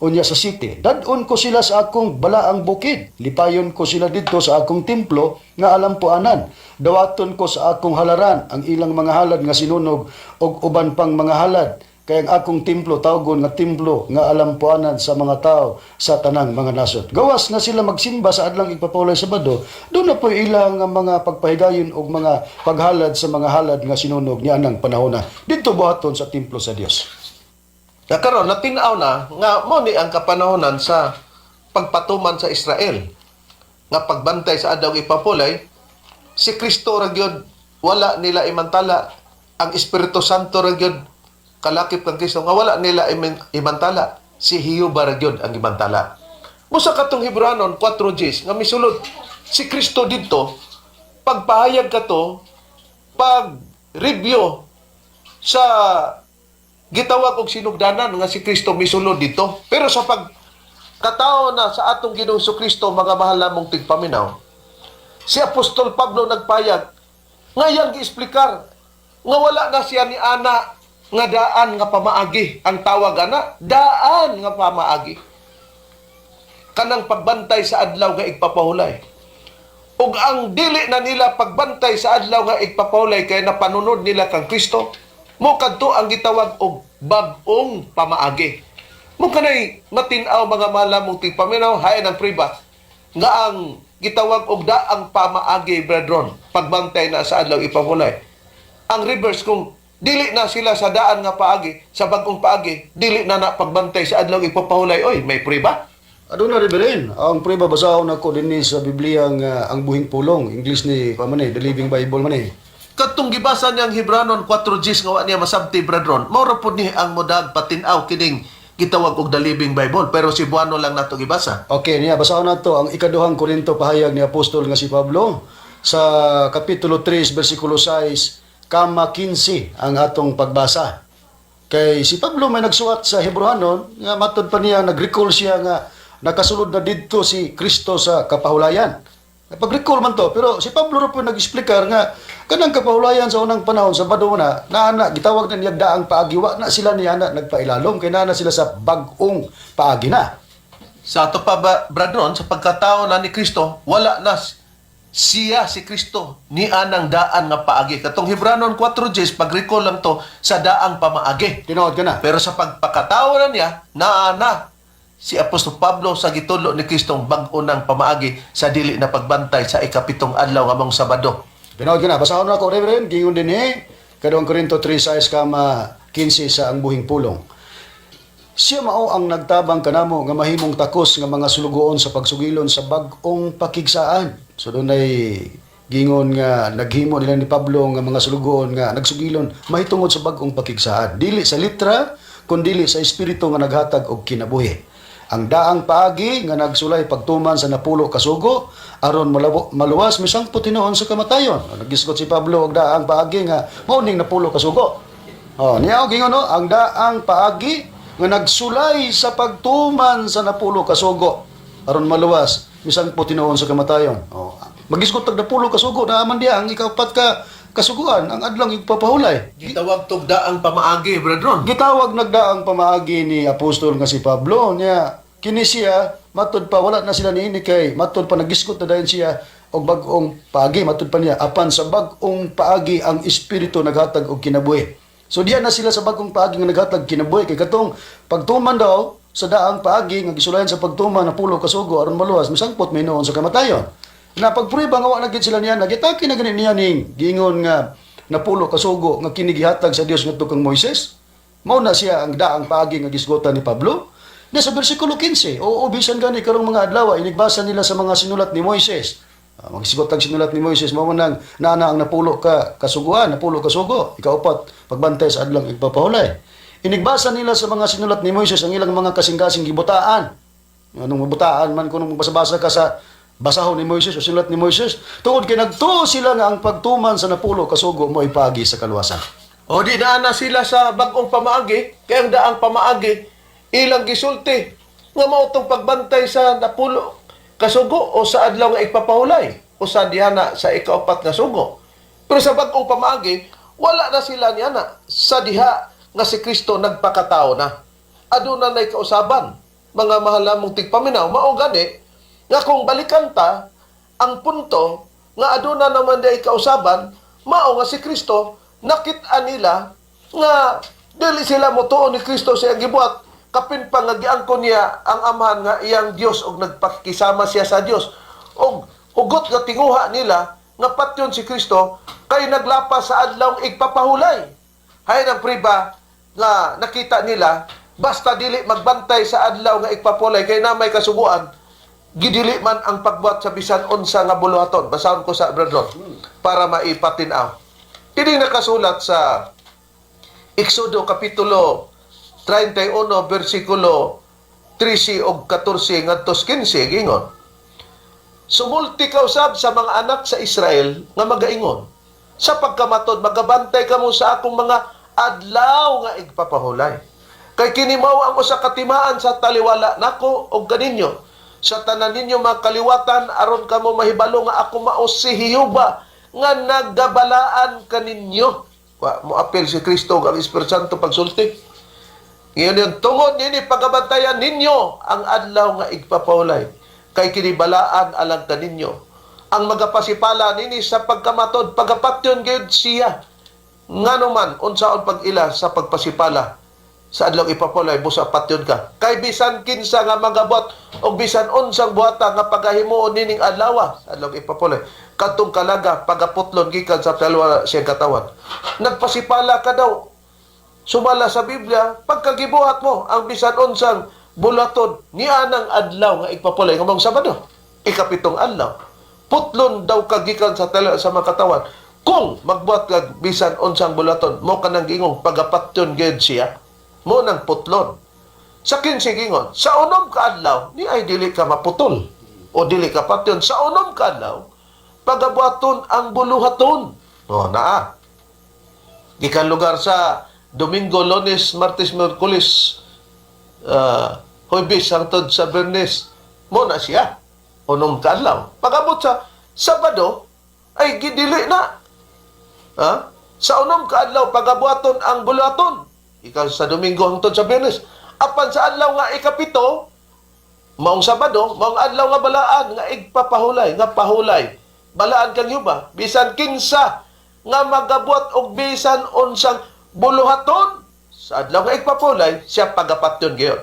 Unya sa 7, dad-on ko sila sa akong balaang bukid. Lipayon ko sila didto sa akong templo nga alampuanan. Dawaton ko sa akong halaran ang ilang mga halad nga sinunog og uban pang mga halad. Kay ang akong templo tawgon nga templo nga alampuanan sa mga tao sa tanang mga nasod. Gawas nga sila magsimba sa adlang igpapahulay Sabado, doon na po ilang mga pagpahigayon og mga paghalad sa mga halad nga sinunog niya anang panahona. Didto buhaton sa templo sa Dios. Na karon natin-aw na nga mao ni ang kapanahonan sa pagpatuman sa Israel nga pagbantay sa adlaw ipapulay. Si Kristo ra gyud wala nila imantala, ang Espiritu Santo ra gyud kalakip kang Kristo nga wala nila imantala, si Jehova ra gyud ang imantala. Busa katong Hebreanon 4 Gs nga misulod si Kristo didto, pagpahayag kato, pag review sa gitawag og sinugdanan nga si Kristo misulod dito. Pero sa pag katao na sa atong Ginoong Kristo, mga mahal namong tigpaminaw, si Apostol Pablo nagpayag nga iyang giexplikar nga wala na siya ni ana nga daan nga pamaagi. Ang tawag ana, daan nga pamaagi. Kanang pagbantay sa adlaw nga igpapahulay. Ug ang dili na nila pagbantay sa adlaw nga igpapahulay kay napanunod nila kang Kristo, mo kadto ang gitawag og bag-ong pamaagi. Mo kanay matin-aw, mga malamong tigpaminaw, hain ang priba nga ang gitawag og daang pamaagi, brethren, pagbantay na sa adlaw ipahulay. Ang reverse, kung dili na sila sa daan nga paagi, sa bag-ong paagi, dili na na pagbantay sa adlaw ipapahulay. Oy, may priba. Aduna, Reverend, ang prueba, basahon ako dinhi sa Biblia nga ang buhing pulong, English ni pa man eh, The Living Bible man eh. Katong gibasa niyang Hebranon 4 Gs nga wa niya masabti, brethren, mao ra pud ni ang modag patin-aw kining gitawag og The Living Bible, pero Cebuano lang nato gibasa. Okay, niya basahon nato ang ikaduhang Korinto, pahayag ni apostol nga si Pablo sa kapitulo 3 bersikulo 6 kama 15 ang atong pagbasa. Kay si Pablo may nagsuwat sa Hebrehanon nga matod pa niya nag-recall siya nga nakasulod na didto si Kristo sa kapahulayan. Pag-recall man to, pero si Pablo ra po nag-explicar nga kanang kapahulayan sa unang panahon sa Sabado na naana gitawag na niya daang paagi, wa na sila niya na nagpailalom kay naa na sila sa bag-ong paagi na. Sa ato pa ba, brethren, sa pagkatao na ni Kristo, wala na siya si Kristo ni anang daan nga paagi. Katong Hebranon 4 Gs, pag-recall lang to sa daang pamaagi. Tinuod ka na. Pero sa pagpakatao na niya, naa na si Apostol Pablo sa gitudlo ni Kristong bag-o ng pamaagi sa dili na pagbantay sa ikapitong adlaw nga mong Sabado. Pinawag ka na. Basahon na ako, Reverend. Gingon din eh. Kaduhang Korinto 3, 6, 15 sa ang buhing pulong. Siya mao ang nagtabang kanamo nga mahimong takos nga mga sulugoon sa pagsugilon sa bag-ong pakigsaan. So doon ay gingon nga naghimo nila ni Pablo nga mga sulugoon nga nagsugilon mahitungod sa bag-ong pakigsaan. Dili sa litra kun dili sa espiritu nga naghatag og kinabuhi. Ang daang paagi nga nagsulay pagtuman sa napulo kasugo aron maluwas misangpot hinuon sa kamatayon. Nagisgot si Pablo og daang paagi nga mao ning napulo kasugo. Oh, niya og gingon no, ang daang paagi nga nagsulay sa pagtuman sa napulo kasugo aron maluwas misangpot hinuon sa kamatayon. Oh, magisgot tag napulo kasugo naa man diha ang ikaapat ka kasuguan, ang adlong igpapahulay. Gitawag tog daang pamaagi, Brad Ron. Gitawag nagdaang pamaagi ni apostol nga si Pablo niya kini siya matud pa wala na sila niini kay matud pa nagisgot na dayon siya og bag-ong paagi matud pa niya apan sa bag-ong paagi ang espiritu naghatag og kinabuhi. So diya na sila sa bag-ong paagi nga naghatag kinabuhi kay katong pagtuman daw sa daang paagi nga gisulayan sa pagtuman na pulo kasugo aron maluwas misangpot may noon sa kamatayon. Na pagprueba nga wa na gid sila niya nagitaki na gani niya ning giingon nga napulo kasugo nga kini gihatag sa Dios ngadto kang Moises. Mao na siya ang daang paagi nga gisgotan ni Pablo. Na sa bersikulo 15, oo bisan gani karong mga adlaw inigbasa nila sa mga sinulat ni Moises. Magsigot ang sinulat ni Moises mao man nang naana ang napulo ka kasuguan, napulo kasugo, ikaupat pagbantay sa adlang igpapahulay. Inigbasa nila sa mga sinulat ni Moises ang ilang mga kasing-kasing gibutaan. Anong mabutaan man kung magbasa-basa ka sa basahon ni Moises o sinulat ni Moises, tungod kay nagtuo sila nga ang pagtuman sa napulo kasugo mo ipagi sa kaluwasan. O di naa na sila sa bag-ong pamaagi, kay ang daang pamaagi ilang gisulti nga mao tong pagbantay sa napulo kasugo o sa adlaw nga igpapahulay o sa dihana sa ikaupat nga sugo. Pero sa bag-ong pamaagi, wala na sila niana sa diha nga si Kristo nagpakatao na. Aduna nay kausaban, mga mahal namong tigpaminaw, mao gani nga kung balikan ta ang punto nga aduna naman day kausaban, mao nga si Kristo nakit-an nila nga dili sila motuo ni Kristo sa iyang gibuhat kapin pa nga giangkon niya ang amahan nga iyang Dios og nagpakisama siya sa Dios og hugot nga tinguha nila nga patyon si Kristo kay naglapas sa adlawng igpapahulay. Hay ang priba nga nakita nila basta dili magbantay sa adlaw nga igpapulay kay na may kasuguan gidili man ang pagbuhat sa bisan unsa nga buluhaton. Basahon ko sa Brad Ron para maipatin-aw. Kini nakasulat sa Exodo kapitulo 31 bersikulo 13 og 14 ngadto 15 gingon. Sumulti ka usab sa mga anak sa Israel nga magaingon. Sa pagkamatod magabantay kamo sa akong mga adlaw nga igpapahulay. Kay kini mao ang usa ka timaan sa taliwala nako og kaninyo. Sa tanan ninyo mga kaliwatan aron kamo mahibalo nga ako mao si Jehova nga nagabalaan kaninyo. Wa mo apel si Kristo ug ang Espiritu Santo pagsulti. Ngayon yun, tungod nini pagabantayan ninyo ang adlaw nga igpapahulay. Kay kinibalaan alang kaninyo. Ang magapasipala nini sa pagkamatod, pagapatyon gayud siya. Ngano man, unsaon pag-ila sa pagpasipala sa adlaw ipapulay, busa patyon ka. Kay bisan kinsa nga magabuhat o bisan unsang buhata nga pagahimuon nining adlaw sa adlaw ipapulay. Kadtong kalaga pagaputlon gikan sa talwa siyang katawan. Nagpasipala ka daw sumala sa Biblia, pagkagibuhat mo ang bisan unsang bulaton niya ng adlaw nga igpapulay nga mong Sabado, ikapitong adlaw. Putlon daw kagikan sa tala sa makatawan. Kung magbuhat kag bisan unsang bulaton, mo kanang giingong pagapatyon gyud siya, mo nang putlon. Sa 15 gingon, sa unom ka adlaw, ni ay dili ka maputol o dili ka patyon. Sa unom ka adlaw, pagabuhaton ang buluhaton. O, naa. Gikan lugar sa Domingo, Lunes, Martes, Miyerkules, Huwebes, hangtod sa Biyernes, mo na siya. Unom ka adlaw. Pag-abot sa Sabado, ay gidili na. Ha? Sa unom ka adlaw, pagabuhaton ang buluhaton. Ikaw sa Domingo hangtod sa Biyernes. Apan sa adlaw nga ikapito, maong Sabado, maong adlaw nga balaan, nga igpapahulay, nga pahulay. Balaan kang yuba, bisan kinsa nga magabuhat og bisan unsang buluhaton sa adlaw nga igpapahulay, siya pagapatyon gayon.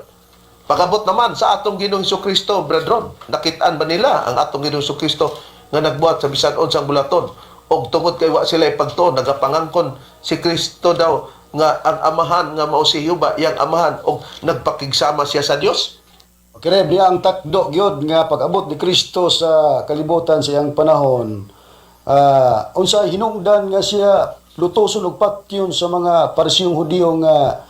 Pag-abot naman sa atong Ginoong Kristo, brethren, nakitaan ba nila ang atong Ginoong Kristo nga nagbuhat sa bisan unsang bulaton? Og tungod kay wa sila ipagtuo, nagapangangkon si Kristo daw nga ang amahan nga mao si Jehova, iyang amahan, og nagpakigsama siya sa Dios? Okay, Reb, diya ang takdo gyud nga pag-abot ni Kristo sa kalibutan sa iyang panahon. Unsa hinungdan nga siya lutoson og patyon sa mga Parisiyong Hudiyo nga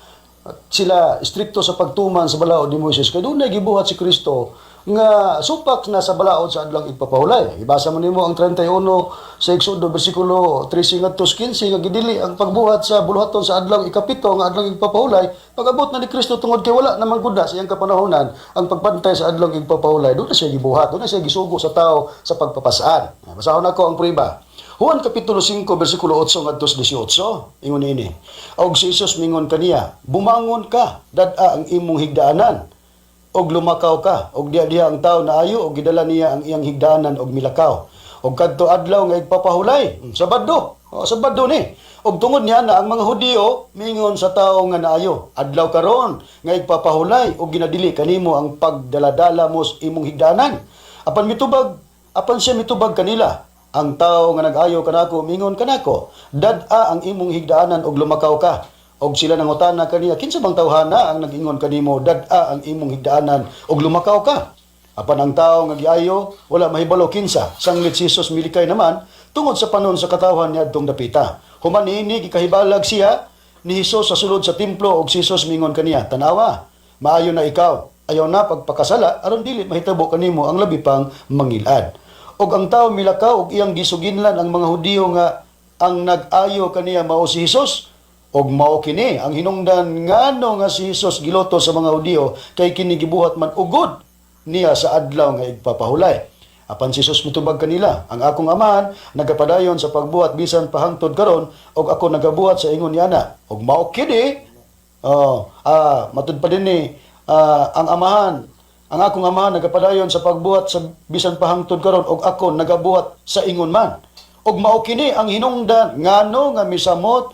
sila istrikto sa pagtuman sa balaod ni Moises, kay dunay gibuhat si Kristo nga supak na sa balaod sa adlang igpapahulay. Ibasa mo nimo ang 31 sa Exodo bersikulo 13 ngadto 15 nga gidili ang pagbuhat sa buluhaton sa adlang ikapito nga adlang igpapahulay. Pag-abot na ni Kristo, tungod kay wala naman gud na sa iyang kapanahonan ang pagbantay sa adlang igpapahulay, doon na siya gibuhat, doon na siya gisugo sa tao sa pagpapasaan. Basahon nako ang prueba. Juan Kapitulo 5 bersikulo 8 ngadto sa 18, ingon ini. Og si Jesus mingon kaniya, "Bumangon ka, dad-a ang imong higdaanan og lumakaw ka." Og diha diha ang tao naayo og gidala niya ang iyang higdaanan og milakaw. Og kadto adlaw nga igpapahulay, Sabado, o, Sabado ni. Og tungod niya na ang mga Hudiyo mingon sa tao nga naayo, "Adlaw karon nga igpapahulay og ginadili kanimo ang pagdaladala mo sa imong higdaanan." Apan siya mitubag kanila, "Ang tao nga nag-ayo kanako mingon kanako, 'Dad-a ang imong higdaanan og lumakaw ka.'" Og sila nangutana kaniya, "Kinsa bang tawhana ang nag-ingon kanimo, 'Dad-a ang imong higdaanan og lumakaw ka'?" Apan ang tao nga giayo wala mahibalo kinsa, sanglit si Jesus milikay naman tungod sa panon sa katawhan niadtong dapita. Human niini, gikahibalag siya ni Hesus sa sulod sa templo og si Hesus mingon kaniya, "Tanawa, maayo na ikaw. Ayaw na pagpakasala aron dili mahitabo kanimo ang labi pang mangilad." Og ang tao milakaw og iyang gisuginlan ang mga Hudiyo nga ang nag-ayo kaniya mao si Hesus. Og mao kini ang hinungdan ngano nga si Hesus giloto sa mga Hudiyo, kay kini gibuhat man ugod niya sa adlaw nga igpapahulay. Apan si Jesus mitubag kanila, "Ang akong Amahan nagapadayon sa pagbuhat bisan pa hangtod karon og ako nagabuhat sa ingon niana." Og mao kini, oh, matud pa din ni ang Amahan, ang akong Amahan nagapadayon sa pagbuhat sa bisan pa hangtod karon og ako nagabuhat sa ingon man. Og mao kini ang hinungdan ngano nga misamot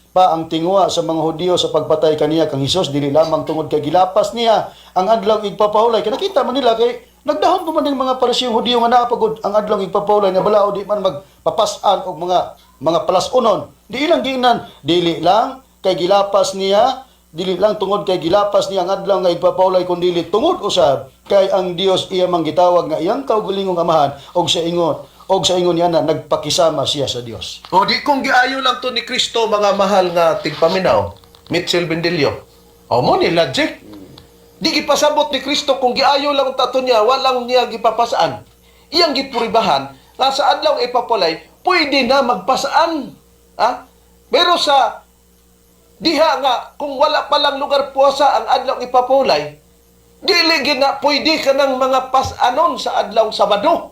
pa ang tinguha sa mga Hudiyo sa pagpatay kaniya kang Hesus, dili lamang tungod kay gilapas niya ang adlaw igpapahulay. Kay nakita man nila, kay nagdahom pa man ning mga Parisiyong Hudiyo nga naa pagod ang adlaw igpapahulay nga balaod, di man magpapas-an og mga palas-unon. Di ilang giingnan dili lang kay gilapas niya, dili lang tungod kay gilapas niya ang adlaw nga igpapahulay, kundi tungod usab kay ang Dios iya mang gitawag nga iyang kaugalingong Amahan og sa ingon niya na nagpakisama siya sa Dios. O di kung giayo lang to ni Kristo, mga mahal nga tigpaminaw, Mitchell Bendillo. O mo ni logic. Di gipasabot ni Kristo kung giayo lang tato niya, walang niya gipapasaan. Iyang gipuribahan nga sa adlaw ipapulay, pwede na magpasaan. Ha? Pero sa diha nga kung wala pa lang lugar puwasa ang adlaw ipapulay, dili gid na pwede ka ng mga pasanon sa adlaw Sabado.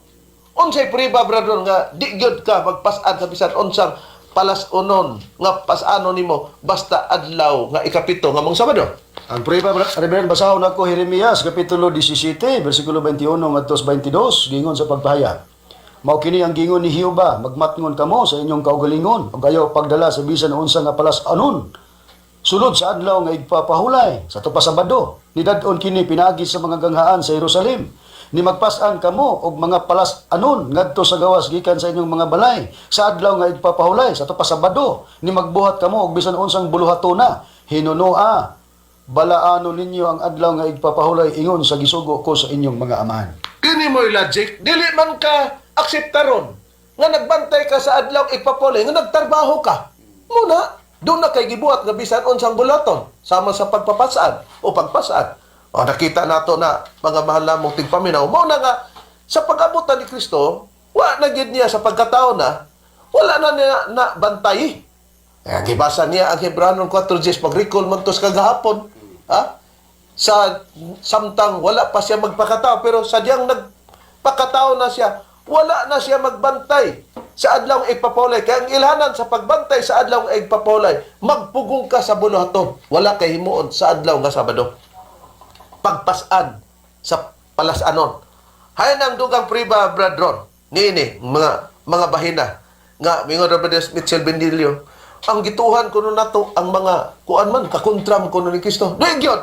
Unsay priba, brother, nga di gyud ka magpasan sa bisan unsang palas-unon nga pasanon nimo basta adlaw nga ikapito nga mong Sabado? Ang prueba, Reverend, basahon ako Jeremias, Kapitulo 17, versikulo 21 ngadto sa 22, gingon sa pagpahayag. "Mao kini ang gingon ni Jehova, magmatngon kamo sa inyong kaugalingon, ug ayaw pagdala sa bisan unsa nga palas-anon sulod sa adlaw nga igpapahulay sa tupa Sabado. Nidad-on kini pinaagi sa mga ganghaan sa Jerusalem. Ni magpas-an kamo og mga palas-anon ngadto sa gawas gikan sa inyong mga balay sa adlaw nga igpapahulay sa tupa Sabado. Ni magbuhat kamo og bisan unsang buluhatona, hinunoa balaano ninyo ang adlaw nga igpapahulay ingon sa gisugo ko sa inyong mga amahan." Kini mo'y logic, dili man ka akseptaron nga nagbantay ka sa adlaw ipapulay nga nagtrabaho ka. Muna, doon na kay gibuhat nga bisan unsang bulaton sama sa pagpapasaan o pagpasaan. O nakita nato na, mga mahal namong tigpaminaw, mao na nga sa pag-abutan ni Kristo, wa na gid niya sa pagkatao na, wala na niya na bantay. Eh, gibasa niya ang Hebranon 4:10, pag-recall man to sa kagahapon. Ha? Sa samtang wala pa siya magpakatao, pero sadyang nagpakatao na siya, wala na siya magbantay sa adlaw igpapulay. Kaya ang ilhanan sa pagbantay sa adlaw igpapulay, magpugong ka sa buluhaton. Wala kay himuon sa adlaw nga Sabado. Pagpasan sa palasanon. Hayan ang dugang priba, brethren. Niini, mga bahina. Nga, mingon Robert Mitchell Bendillo, ang gituhan kuno nato ang mga kuan man, kakontram kuno ni Kristo. Di gyud.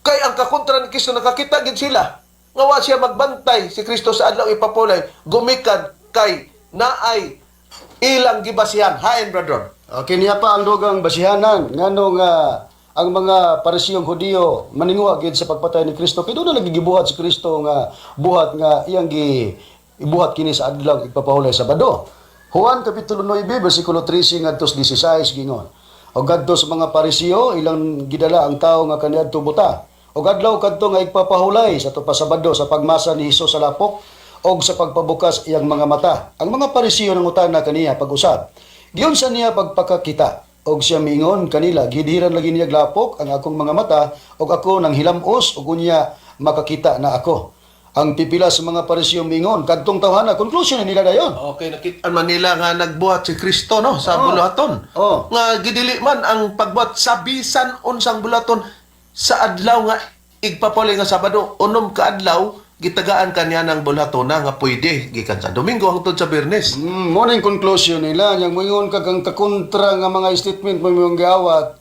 Kay ang kakontra ni Kristo, nakakita gid sila nga wa siya magbantay si Kristo sa adlaw ipapulay, gumikan kay naay ilang gibasihan. Hain, brother. Okay, niya pa ang dugang basihanan ngano nga ang mga Parisiyong Hudiyo maninguha gid sa pagpatay ni Kristo, kay doon na lagi gibuhat si Kristo nga buhat nga iyang gi ibuhat kini sa adlaw igpapahulay, Sabado. Juan kapitulo 9 bersikulo 13 ngadto sa 16, gingon. Og kadto sa mga Parisiyo ilang gidala ang tawo nga kaniadto buta. Og adlaw kadto nga igpapahulay sa tupa, Sabado, sa pagmasa ni Hesus sa lapok og sa pagpabukas iyang mga mata. Ang mga Parisiyo nangutana kaniya pag-usab, "Giunsa niya pagpakakita?" Og siya miingon kanila, "Gidhiran lagi niya lapok ang akong mga mata og ako nang hilamos og unya makakita na ako." Ang pipila sa mga Parisiyo miingon, "Kadtong tawhana," conclusion na nila dayon. Okay, nakita man nila nga nagbuhat si Kristo, no, sa buluhaton. Nga gidili man ang pagbuhat sa bisan unsang buluhaton sa adlaw nga igpapuli nga Sabado, 6 ka adlaw gitagaan kaniya ng buluhaton na nga pwede gikan sa Domingo hangtod sa Biyernes. Mo na yung conclusion nila. Yang moingon kag ang kakontra nga mga statement mo imong giawat.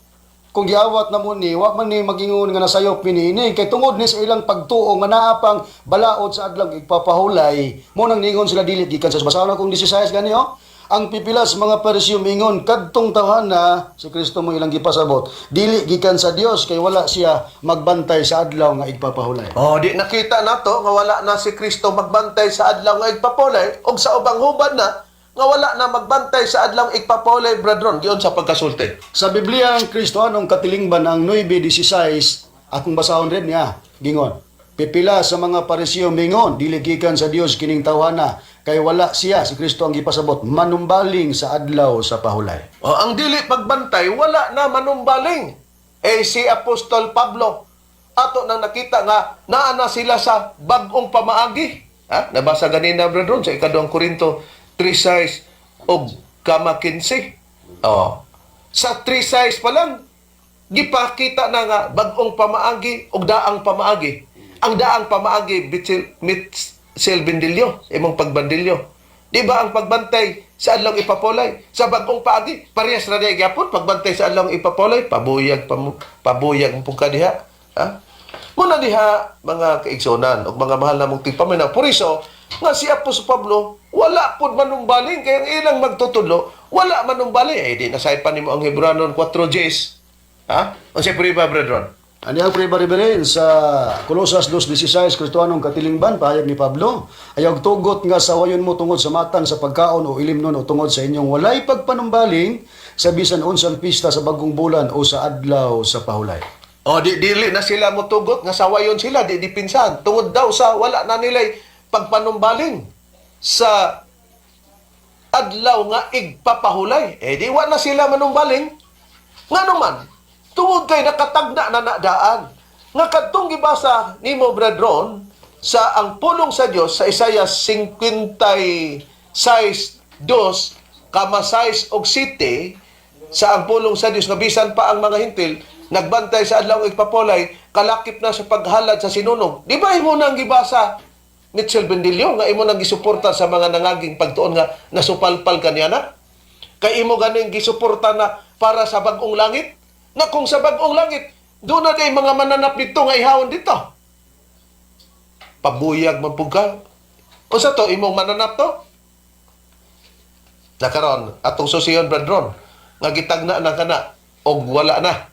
Kung giawat na mo ni, wa man ni magingon nga nasayop pinini. Kay tungod ni sa ilang pagtuo nga naa pang balaod sa adlaw igpapahulay, mo nang ningon sila dili gikan sa, basahon akong 16 gani oh. Ang pipila sa mga Parisiyo mingon, "Kadtong tawhana," si Kristo mo ilang gipasabot, "dili gikan sa Dios kay wala siya magbantay sa adlaw nga igpapahulay." Oh, di nakita nato nga wala na si Kristo magbantay sa adlaw nga igpapulay og sa ubang hubad na nga wala na magbantay sa adlaw igpapulay, brethren, giun sa pagkasulti. Sa Biblia ang Kristohanong katilingban ang 9:16, akong basahon rin niya, gingon. Pipila sa mga Parisiyo mingon, "Dili gikan sa Dios kining tawhana kay wala siya," si Kristo ang gipasabot, "manumbaling sa adlaw sa pahulay." O, ang dili pagbantay, wala na manumbaling. Eh si Apostol Pablo, ato nang nakita nga naa na sila sa bag-ong pamaagi. Ha? Nabasa ganina, brethren, sa ikaduhang Korinto 3:6 og kama 15. Oh. Sa 3:6 pa lang, gipakita na nga bag-ong pamaagi og daang pamaagi. Ang daang pamaagi, Mitchell, Mitchell Bendillo, imong pagbandilyo. Di ba ang pagbantay sa adlaw ipapolay sa bag-ong paagi parehas ra diay gyapon pagbantay sa adlaw ipapolay? Pabuyag pabuyag mo ka diha. Ha? Muna diha, mga kaigsunan ug mga mahal namong tigpaminaw. Por iso nga si Apostol Pablo wala pud manumbaling kay ang ilang magtutudlo wala manumbaling. Eh di nasaypan nimo ang Hebranon 4 Gs. Ha? Unsay prueba, brethren? Ani ang prueba rin sa Colosas 2:16, Kristohanong katilingban, pahayag ni Pablo, "Ayaw tugot nga sawayon mo tungod sa matang sa pagkaon o ilimnon o tungod sa inyong walay pagpanumbaling sa bisan unsang pista sa bagong bulan o sa adlaw sa pahulay." O di dili na sila motugot nga sawayon sila, di dipinsan tungod daw sa wala na nilay pagpanumbaling sa adlaw nga igpapahulay. Eh di wa na sila manumbaling. Ngano man? Tungod kay nakatagna na nadaan. Nga kadtong gibasa nimo, brethren, sa ang pulong sa Dios sa Isaiah 56:2 kama 6 og 7, sa ang pulong sa Dios nga bisan pa ang mga Hentil nagbantay sa adlaw igpapolay, kalakip na sa paghalad sa sinunog. Di ba imo nang gibasa, Mitchell Bendillo, nga imo nang gisuporta sa mga nangaging pagtuon nga nasupalpal kaniya na? Kay imo ganing gisuporta na para sa bag-ong langit? Na kung sa bag-ong langit, doon na day mga mananap dito nga ihawon dito. Pabuyag man pud ka. Unsa to imong mananap to? Nakaron, atong susiyon, brethren, nga gitagna na kana og wala na.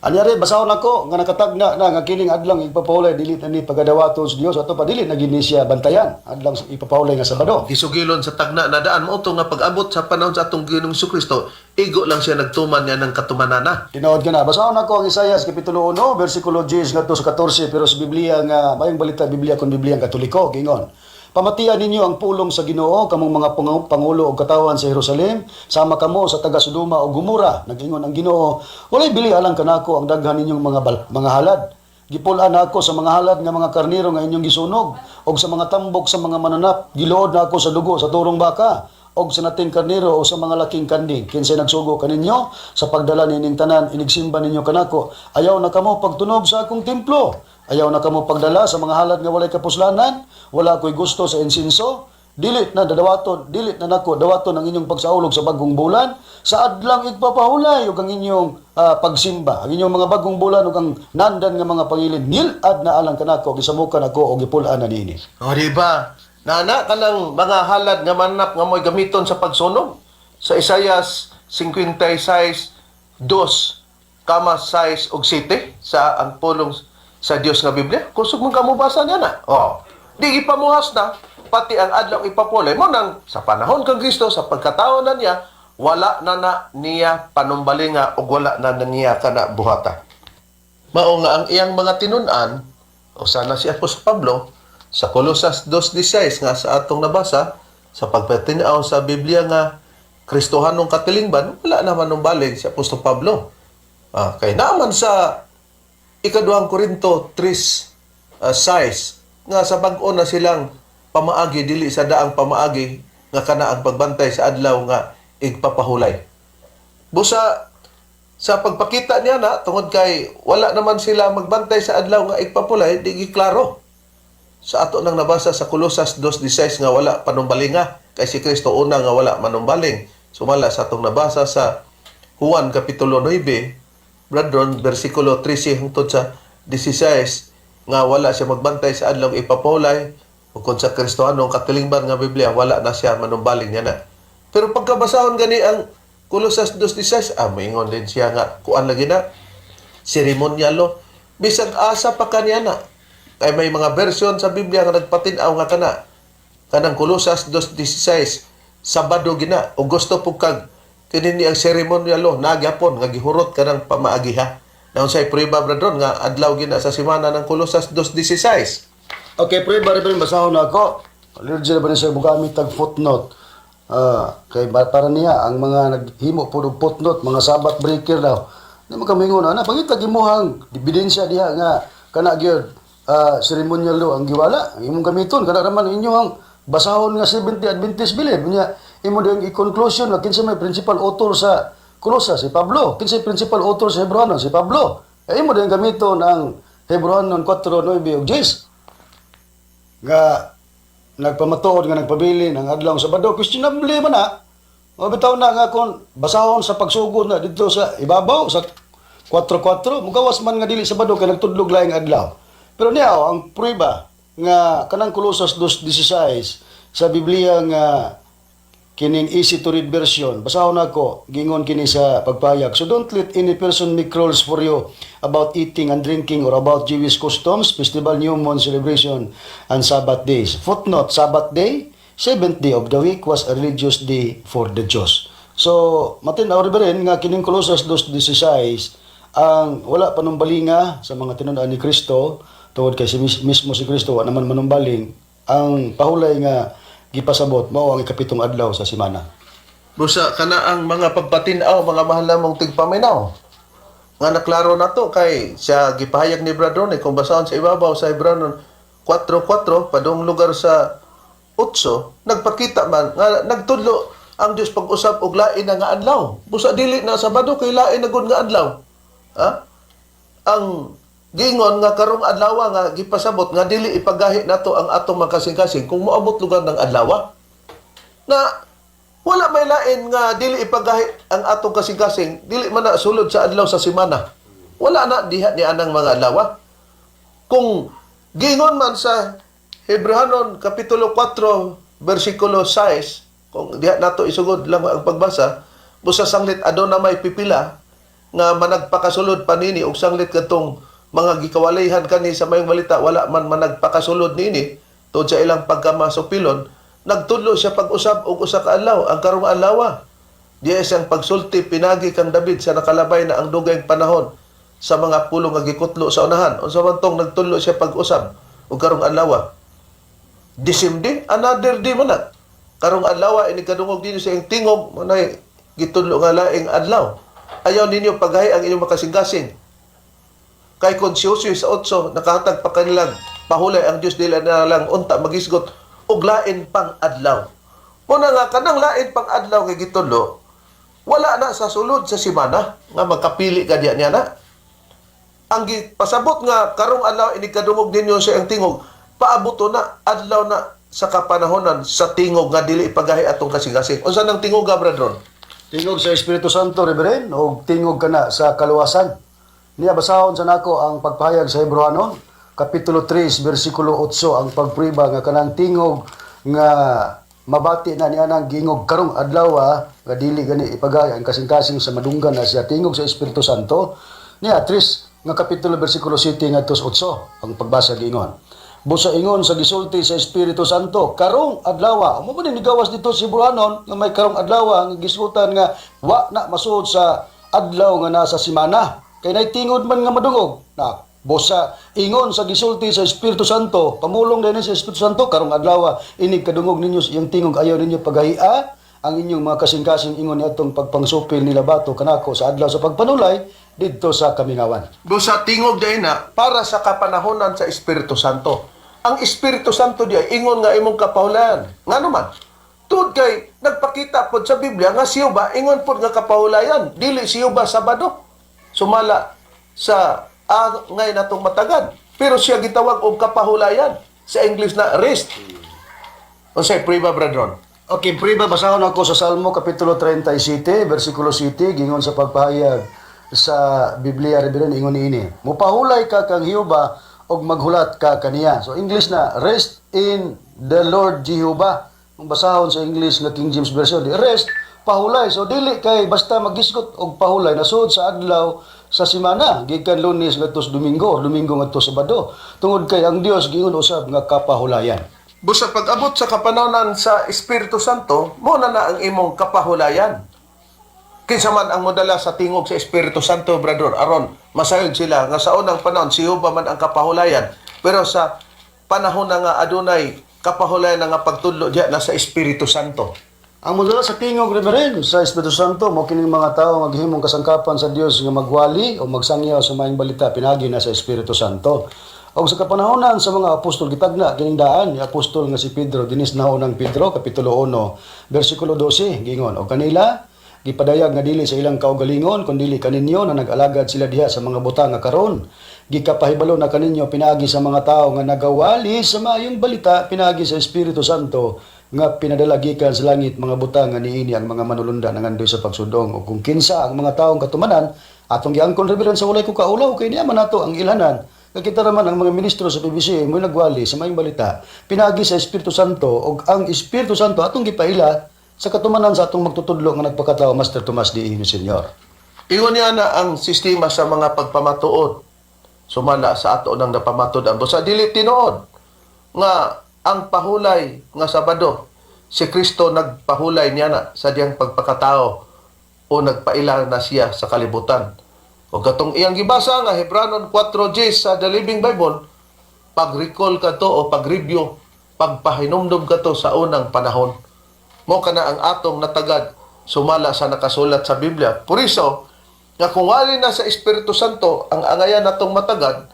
Anyari, basahon ako nga nakatagna na nga kining adlaw ipapahulay dili na ni pagadawaton sa Dios, ato pa dili na gini siya bantayan adlaw ipapahulay nga Sabado. Gisugilon sa tagna na daan mo to nga pag-abot sa panahon sa atong Ginoong Kristo, igo lang siya nagtuman niya ng katumanana. Tinuod ka na. Basahon ako ang Isayas kapitulo 1 versikulo 10 ngadto sa 14, pero sa Biblia nga mayong balita, Biblia kon Biblia ang Katoliko, gingon. "Pamatian ninyo ang pulong sa Ginoo, kamong mga pangulo og katawan sa Jerusalem, sama kamo sa taga Sodoma ug Gomora. Nag-ingon ang Ginoo, walay bili alang kanako ang daghan ninyong mga halad. Gipul-an ako sa mga halad nga mga karnero nga inyong gisunog og sa mga tambok sa mga mananap. Giluod na ako sa dugo sa turong baka og sa nating karnero o sa mga laking kanding. Kinsay nagsugo kaninyo sa pagdala nining tanan inigsimba ninyo kanako? Ayaw na kamo pagtunob sa akong templo. Ayaw na kamo pagdala sa mga halad nga walay kapuslanan. Wala ko'y gusto sa insinso. Dili na dadawaton, dili na nako dawaton ang inyong pagsaulog sa bagong bulan, sa adlang igpapahulay ug ang inyong pagsimba, ang inyong mga bagong bulan ug ang nandan nga mga pangilid, ngilad na alang kanako, gisamukan ako og gipul-an na niini. O, di ba? Nana kanang mga halad nga manap nga mo'y gamiton sa pagsunog. Sa Isayas 56:2, kama 6 og 7 sa ang pulong sa Dios nga Biblia. Kusog man kamo basa niya na. O, di ipamuhas na pati ang adlaw ipapulay mo nang sa panahon kang Kristo sa pagkatao na niya, wala na na niya panumbalinga ug wala na na niya kana buhata. Mao nga ang iyang mga tinun-an, o sana si Apostol Pablo sa Colosas 2:16 nga sa atong nabasa sa pagpatinaw sa Biblia nga Kristohanong katilingban, wala naman numbaling si Apostol Pablo. Kay naman sa ikaduhang Korinto 3 6 nga sa bag-o na silang pamaagi, dili sa daang pamaagi nga kana ang pagbantay sa adlaw nga igpapahulay. Busa sa pagpakita niya na tungod kay wala naman sila magbantay sa adlaw nga igpapulay, di giklaro sa ato nang nabasa sa Colosas 2:16 nga wala panumbalinga kay si Kristo una nga wala manumbaling, sumala sa atong nabasa sa Juan kapitulo 9, brethren, bersikulo 13 hangtod sa 16 nga wala siya magbantay sa adlaw ipapulay, ug kon sa Kristohanong katilingban nga Biblia, wala na siya manumbaling niya na. Pero pagkabasahon gani ang Colosas 2:16, moingon din siya nga kuan lagi na seremonyalo, bisag asa pa kaniya na kay may mga version sa Biblia nga nagpatin-aw nga kanang Colosas 2:16 Sabado gina, o gusto po kag kini ni ang seremonyalo nagyapon nga gihurot kanang pamaagiha na unsay prueba, brethren, nga adlaw gina sa semana ng Colosas 2:16? Okay, prueba, Reverend, basahon na ako. Allergy na ba niya sa bugamit tag footnote? Kay para niya, ang mga naghimo po og footnote, mga Sabbath breaker daw. Di man kamingon na, pangita gimuhang ebidensya diha nga kana gyud ceremonial law ang giwala. Ang imong gamiton, kana raman inyong basahon nga 70 Adventist Belief. Nya, imo din i-conclusion na kinsa may principal author sa Colosas, si Pablo. Kinsa may principal author sa Hebreano, si Pablo. Eh, imo din gamiton ang Hebreano 4, 9 ug 10 nga nagpamatuod nga nagpabili ng adlaw Sabado, questionable man na. O bitaw na nga kon basahon sa pagsugod na dito sa ibabaw sa 4-4, mugawas man nga dili Sabado kay nagtudlog laing adlaw. Pero niya oh, ang prueba nga kanang Colosas 2:16 sa Biblia nga kining easy to read version. Basahon nako, gingon kini sa pagpayag. "So don't let any person make rules for you about eating and drinking or about Jewish customs, festival, new moon celebration, and Sabbath days." Footnote, Sabbath day, seventh day of the week, was a religious day for the Jews. So, matin-aw rin nga kining Colosas 2:16 ang wala panumbalinga sa mga tinun-an ni Kristo tungod kay si mismo si Kristo wa naman manumbaling, ang pahulay nga gipasabot mao ang ikapitong adlaw sa semana. Busa kana ang mga pagpatin-aw, mga mahal namong tigpaminaw. Nga naklaro na to kay siya gipahayag ni Brad Ronnie kung basahon sa ibabaw sa Hebreano 4:4 padung lugar sa 8, nagpakita man nga nagtudlo ang Dios pag-usab og lain na nga adlaw. Busa dili na Sabado kay lain na gud nga adlaw. Ha? Ang gingon nga karong adlaw nga gipasabot nga dili ipagahi nato ang atong makasing-kasing kung moabot lugar ng adlaw na wala may lain nga dili ipagahi ang atong kasing-kasing, dili man na sulod sa adlaw sa semana. Wala na diha ni anang mga adlaw. Kung gingon man sa Hebrehanon kapitulo 4 bersikulo 6, kung diha nato isugod lang ang pagbasa, busa sanglit aduna may pipila nga managpakasulod pa nini og sanglit kadtong mga gikawalihan kani sa mayong balita wala man managpakasulod nini tuod sa ilang pagkamasupilon, nagtudlo siya pag-usab og usa ka adlaw, ang karong adlaw. Diya siyang pagsulti pinagi kang David sa nakalabay na ang dugayng panahon sa mga pulong nga gikutlo sa unahan. Unsa man tong nagtudlo siya pag-usab og karong adlaw? Disimdi, another day man na. Karong adlaw ini kadungog dinyo sa iyang tingog, manay gitudlo nga laing adlaw. Ayaw ninyo paghahi ang inyong makasing-kasing. Kay kon si Josue sa 8 nakahatag pa kanilang pahulay ang Dios, dili na lang unta magisgot og lain pang adlaw. Muna nga kanang lain pang adlaw kay gitudlo, wala na sa sulod sa semana nga magkapili ka diya niya na. Ang pasabot nga karong adlaw ini kadungog ninyo sa iyang tingog, paabuto na adlaw na. sa kapanahonan sa tingog nga dili ipagahi atong kasing-kasing. Unsa nang tingog, Brad Ron? Tingog sa Espiritu Santo, Reverend, o tingog kana sa kaluwasan. Niya basahon sa nako ang pagpahayag sa Hebreano, Kapitulo 3, versikulo 8, ang pagpriba nga kanang tingog nga mabati na niya nang gingog karong adlaw nga dili gani ipagay ang kasing-kasing sa madunggan na siya tingog sa Espiritu Santo. Niya 3 nga kapitulo versikulo 7 ngadto sa 8 ang pagbasa giingon. Busa ingon sa gisulti sa Espiritu Santo, karong adlaw, mo ba ni nigawas dito si Buranon nga may karong adlaw nga gisutan nga wa na masuod sa adlaw nga nasa simana. Kay nay tingod man nga madungog. Na busa ingon sa gisulti sa Espiritu Santo, pamulong din sa Espiritu Santo karong adlaw, inig kadungog ninyo sa iyang tingog, ayaw ninyo paghahia ang inyong mga kasing-kasing, ingon niadtong pagpangsupil nila bato kanako sa adlaw sa pagpanulay didto sa kamingawan. Busa tingog dahil na para sa kapanahonan sa Espiritu Santo. Ang Espiritu Santo diya ingon nga imong kapahulayan. Ngano man? Tuod kay nagpakita pod sa Biblia nga siyo ba ingon pod nga kapahulayan, dili siyo ba Sabado. Sumala sa ngay natong matagad. Pero siya gitawag og kapahulayan. Sa English na rest. Unsay priba, Brad Ron? Okay, priba, basahon ako sa Salmo Kapitulo 37, versikulo 7, gingon sa pagpahayag sa Biblia, Reverend, ingon niini. Mupahulay ka kang Jehovah og maghulat ka kaniya. So English na, rest in the Lord Jehovah. Kung basahon sa English nga King James Version, di, rest, pahulay. So dili kay basta magisgot og pahulay nasud sa adlaw sa simana gikan Lunes ngadto sa Domingo, Domingo ngadto sa Sabado. Tungod kay ang Dios giingon usab nga kapahulayan. Busa pag-abot sa kapanahonan sa Espiritu Santo, mo na na ang imong kapahulayan. Kinsa man ang modala sa tingog sa Espiritu Santo, brother, aron masayod sila nga sa unang panahon si Jehovah man ang kapahulayan. Pero sa panahon na nga adunay kapahulayan na nga pagtudlo diya na sa Espiritu Santo. Ang modala sa tingog, Reverend, sa Espiritu Santo, mo kining mga tao nga gihimong kasangkapan sa Dios nga magwali o magsangyaw sa maayong balita pinagi na sa Espiritu Santo. Og sa kapanahonan sa mga apostol, gitagna kining daan ni apostol nga si Pedro dinis naunang Pedro kapitulo 1 bersikulo 12, gingon og kanila gipadayag nga dili sa ilang kaugalingon kundili kaninyo na nag-alagad sila diha sa mga butang nga karon gikapahibalo na kaninyo pinaagi sa mga tawo nga nagawali sa maayong balita pinaagi sa Espiritu Santo nga pinadala gikan sa langit, mga butang nga niini ang mga manulunda nangandoy sa pagsudong. O kung kinsa ang mga taong katumanan atong giangkon, Reverend, sa walay ko kaulaw kay niya man nato ang ilhanan nga kita raman ang mga ministro sa PBC mo nagwali sa maayong balita pinaagi sa Espiritu Santo, og ang Espiritu Santo atong gipaila sa katumanan sa atong magtutudlo nga nagpakatao, Master Tomas D. Hino Senior. Ingon niya na ang sistema sa mga pagpamatuod sumala sa ato nang napamatod ang busa dili tinuod nga ang pahulay nga Sabado, si Kristo nagpahulay niya na sa diyang pagpakatao o nagpaila na siya sa kalibutan. O katong iyang gibasa nga Hebranon 4:10 sa The Living Bible, pag-recall ka to o pag-review, pagpahinumdum ka to sa unang panahon mo kana ang atong natagad sumala sa nakasulat sa Biblia. Por iso, nga kung wali na sa Espiritu Santo ang angayan natong matagad,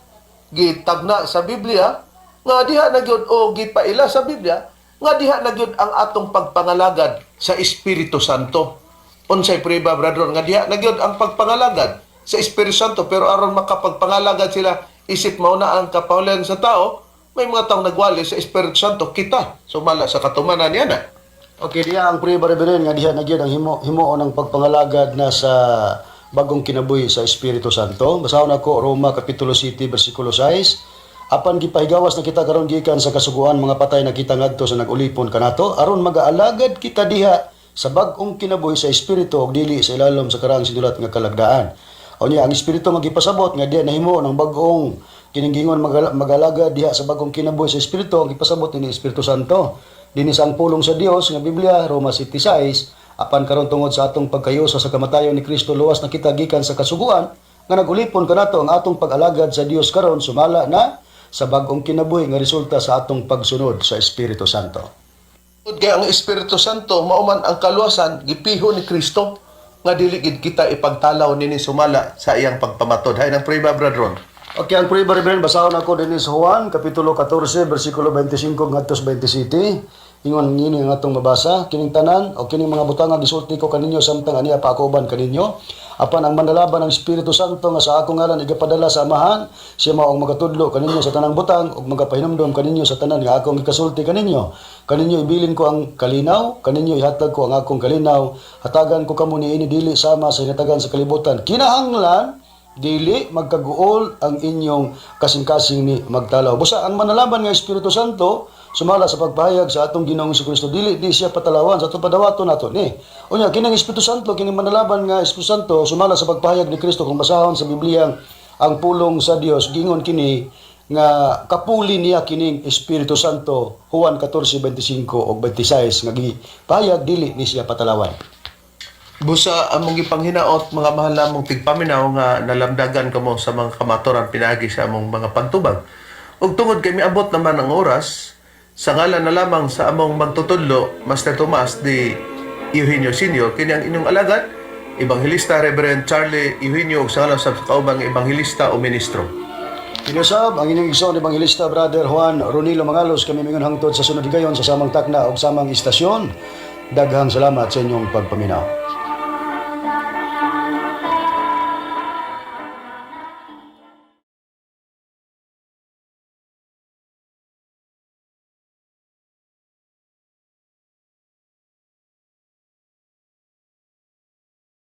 gitagna sa Biblia, nga diha na gyud o gipaila sa Biblia, nga diha na gyud ang atong pagpangalagad sa Espiritu Santo. Unsay priba, brother, nga diha na gyud ang pagpangalagad sa Espiritu Santo, pero aron makapagpangalagad sila isip mao na ang kapaulan sa tao, may mga taong nagwali sa Espiritu Santo kita sumala sa katumanan niya na. Okay, diya ang priba, Reverend, nga diha na gyud ang himo himuon ang pagpangalagad na sa bagong kinabuhi sa Espiritu Santo. Basahon ako Roma kapitulo 7 bersikulo 6. Apan gipahigawas na kita karon gikan sa kasuguan, mga patay na kita ngadto sa nag-ulipon kanato, aron magaalagad kita diha sa bag-ong kinabuhi sa Espiritu ug dili sa ilalom sa karaang sinulat nga kalagdaan. O niya, ang Espiritu magipasabot nga diha nahimo ng bag-ong kininggingon mag-alagad diha sa bagong kinabuhi sa Espiritu, ang gipasabot ni Espiritu Santo. Dinhi sa ang pulong sa Dios nga Biblia, Roma 7:6, apan karon tungod sa atong pagkayusa sa kamatayon ni Kristo, luwas na kita gikan sa kasuguan nga nagulipon kanato. Ang atong pag-alagad sa Dios karon sumala na sa bag-ong kinabuhi nga resulta sa atong pagsunod sa Espiritu Santo. Tungod kay ang Espiritu Santo mao man ang kaluwasan gipiho ni Kristo nga dili gid kita ipagtalaw nini sumala sa iyang pagpamatod. Hay nang priba, Brad Ron. Okay, ang priba, Reverend, basahon ako dinhi sa Juan, Kapitulo 14, versikulo 25 ngadto sa 27. Ingon ngini ang atong mabasa, kining tanan o kining mga butang nga gisulti ko kaninyo samtang ania pa ako uban kaninyo. Apan ang manlalaban, ang Espiritu Santo nga sa akong ngalan igapadala sa Amahan, siya mao ang magatudlo kaninyo sa tanang butang ug magapahinumdom kaninyo sa tanan nga akong gikasulti kaninyo. Kaninyo ibilin ko ang kalinaw, kaninyo ihatag ko ang akong kalinaw, hatagan ko kamo niini dili sama sa hinatagan sa kalibutan. Kinahanglan dili magkaguol ang inyong kasing-kasing ni magtalaw. Busa ang manalaban nga Espiritu Santo, sumala sa pagpahayag sa atong Ginoong Kristo, dili di siya patalawan sa atong padawaton nato ni. Unya kining Espiritu Santo, kining manalaban nga Espiritu Santo, sumala sa pagpahayag ni Kristo, kung basahon sa Biblia ang pulong sa Dios, gingon kini nga kapuli niya kining Espiritu Santo, Juan 14:25 ug 26, nga gipahayag dili ni siya patalawan. Busa among gipanghinaot, mga mahal namong tigpaminaw, nga nalamdagan kamo sa mga kamaturan pinaagi sa among mga pagtubag. Ug tungod kay miabot naman ang oras, sa ngalan na lamang sa among magtutudlo, Master Tomas D. Eugenio Sr., kini ang inyong alagad, Ebanghelista Reverend Charlie Eugenio, ug sa ngalan sa kaubang ebanghelista o ministro. Kinusab ang inyong igsoon, Ebanghelista Brother Juan Ronilo Mangalos, kami mingon hangtod sa sunod higayon sa samang takna ug samang istasyon. Daghang salamat sa inyong pagpaminaw.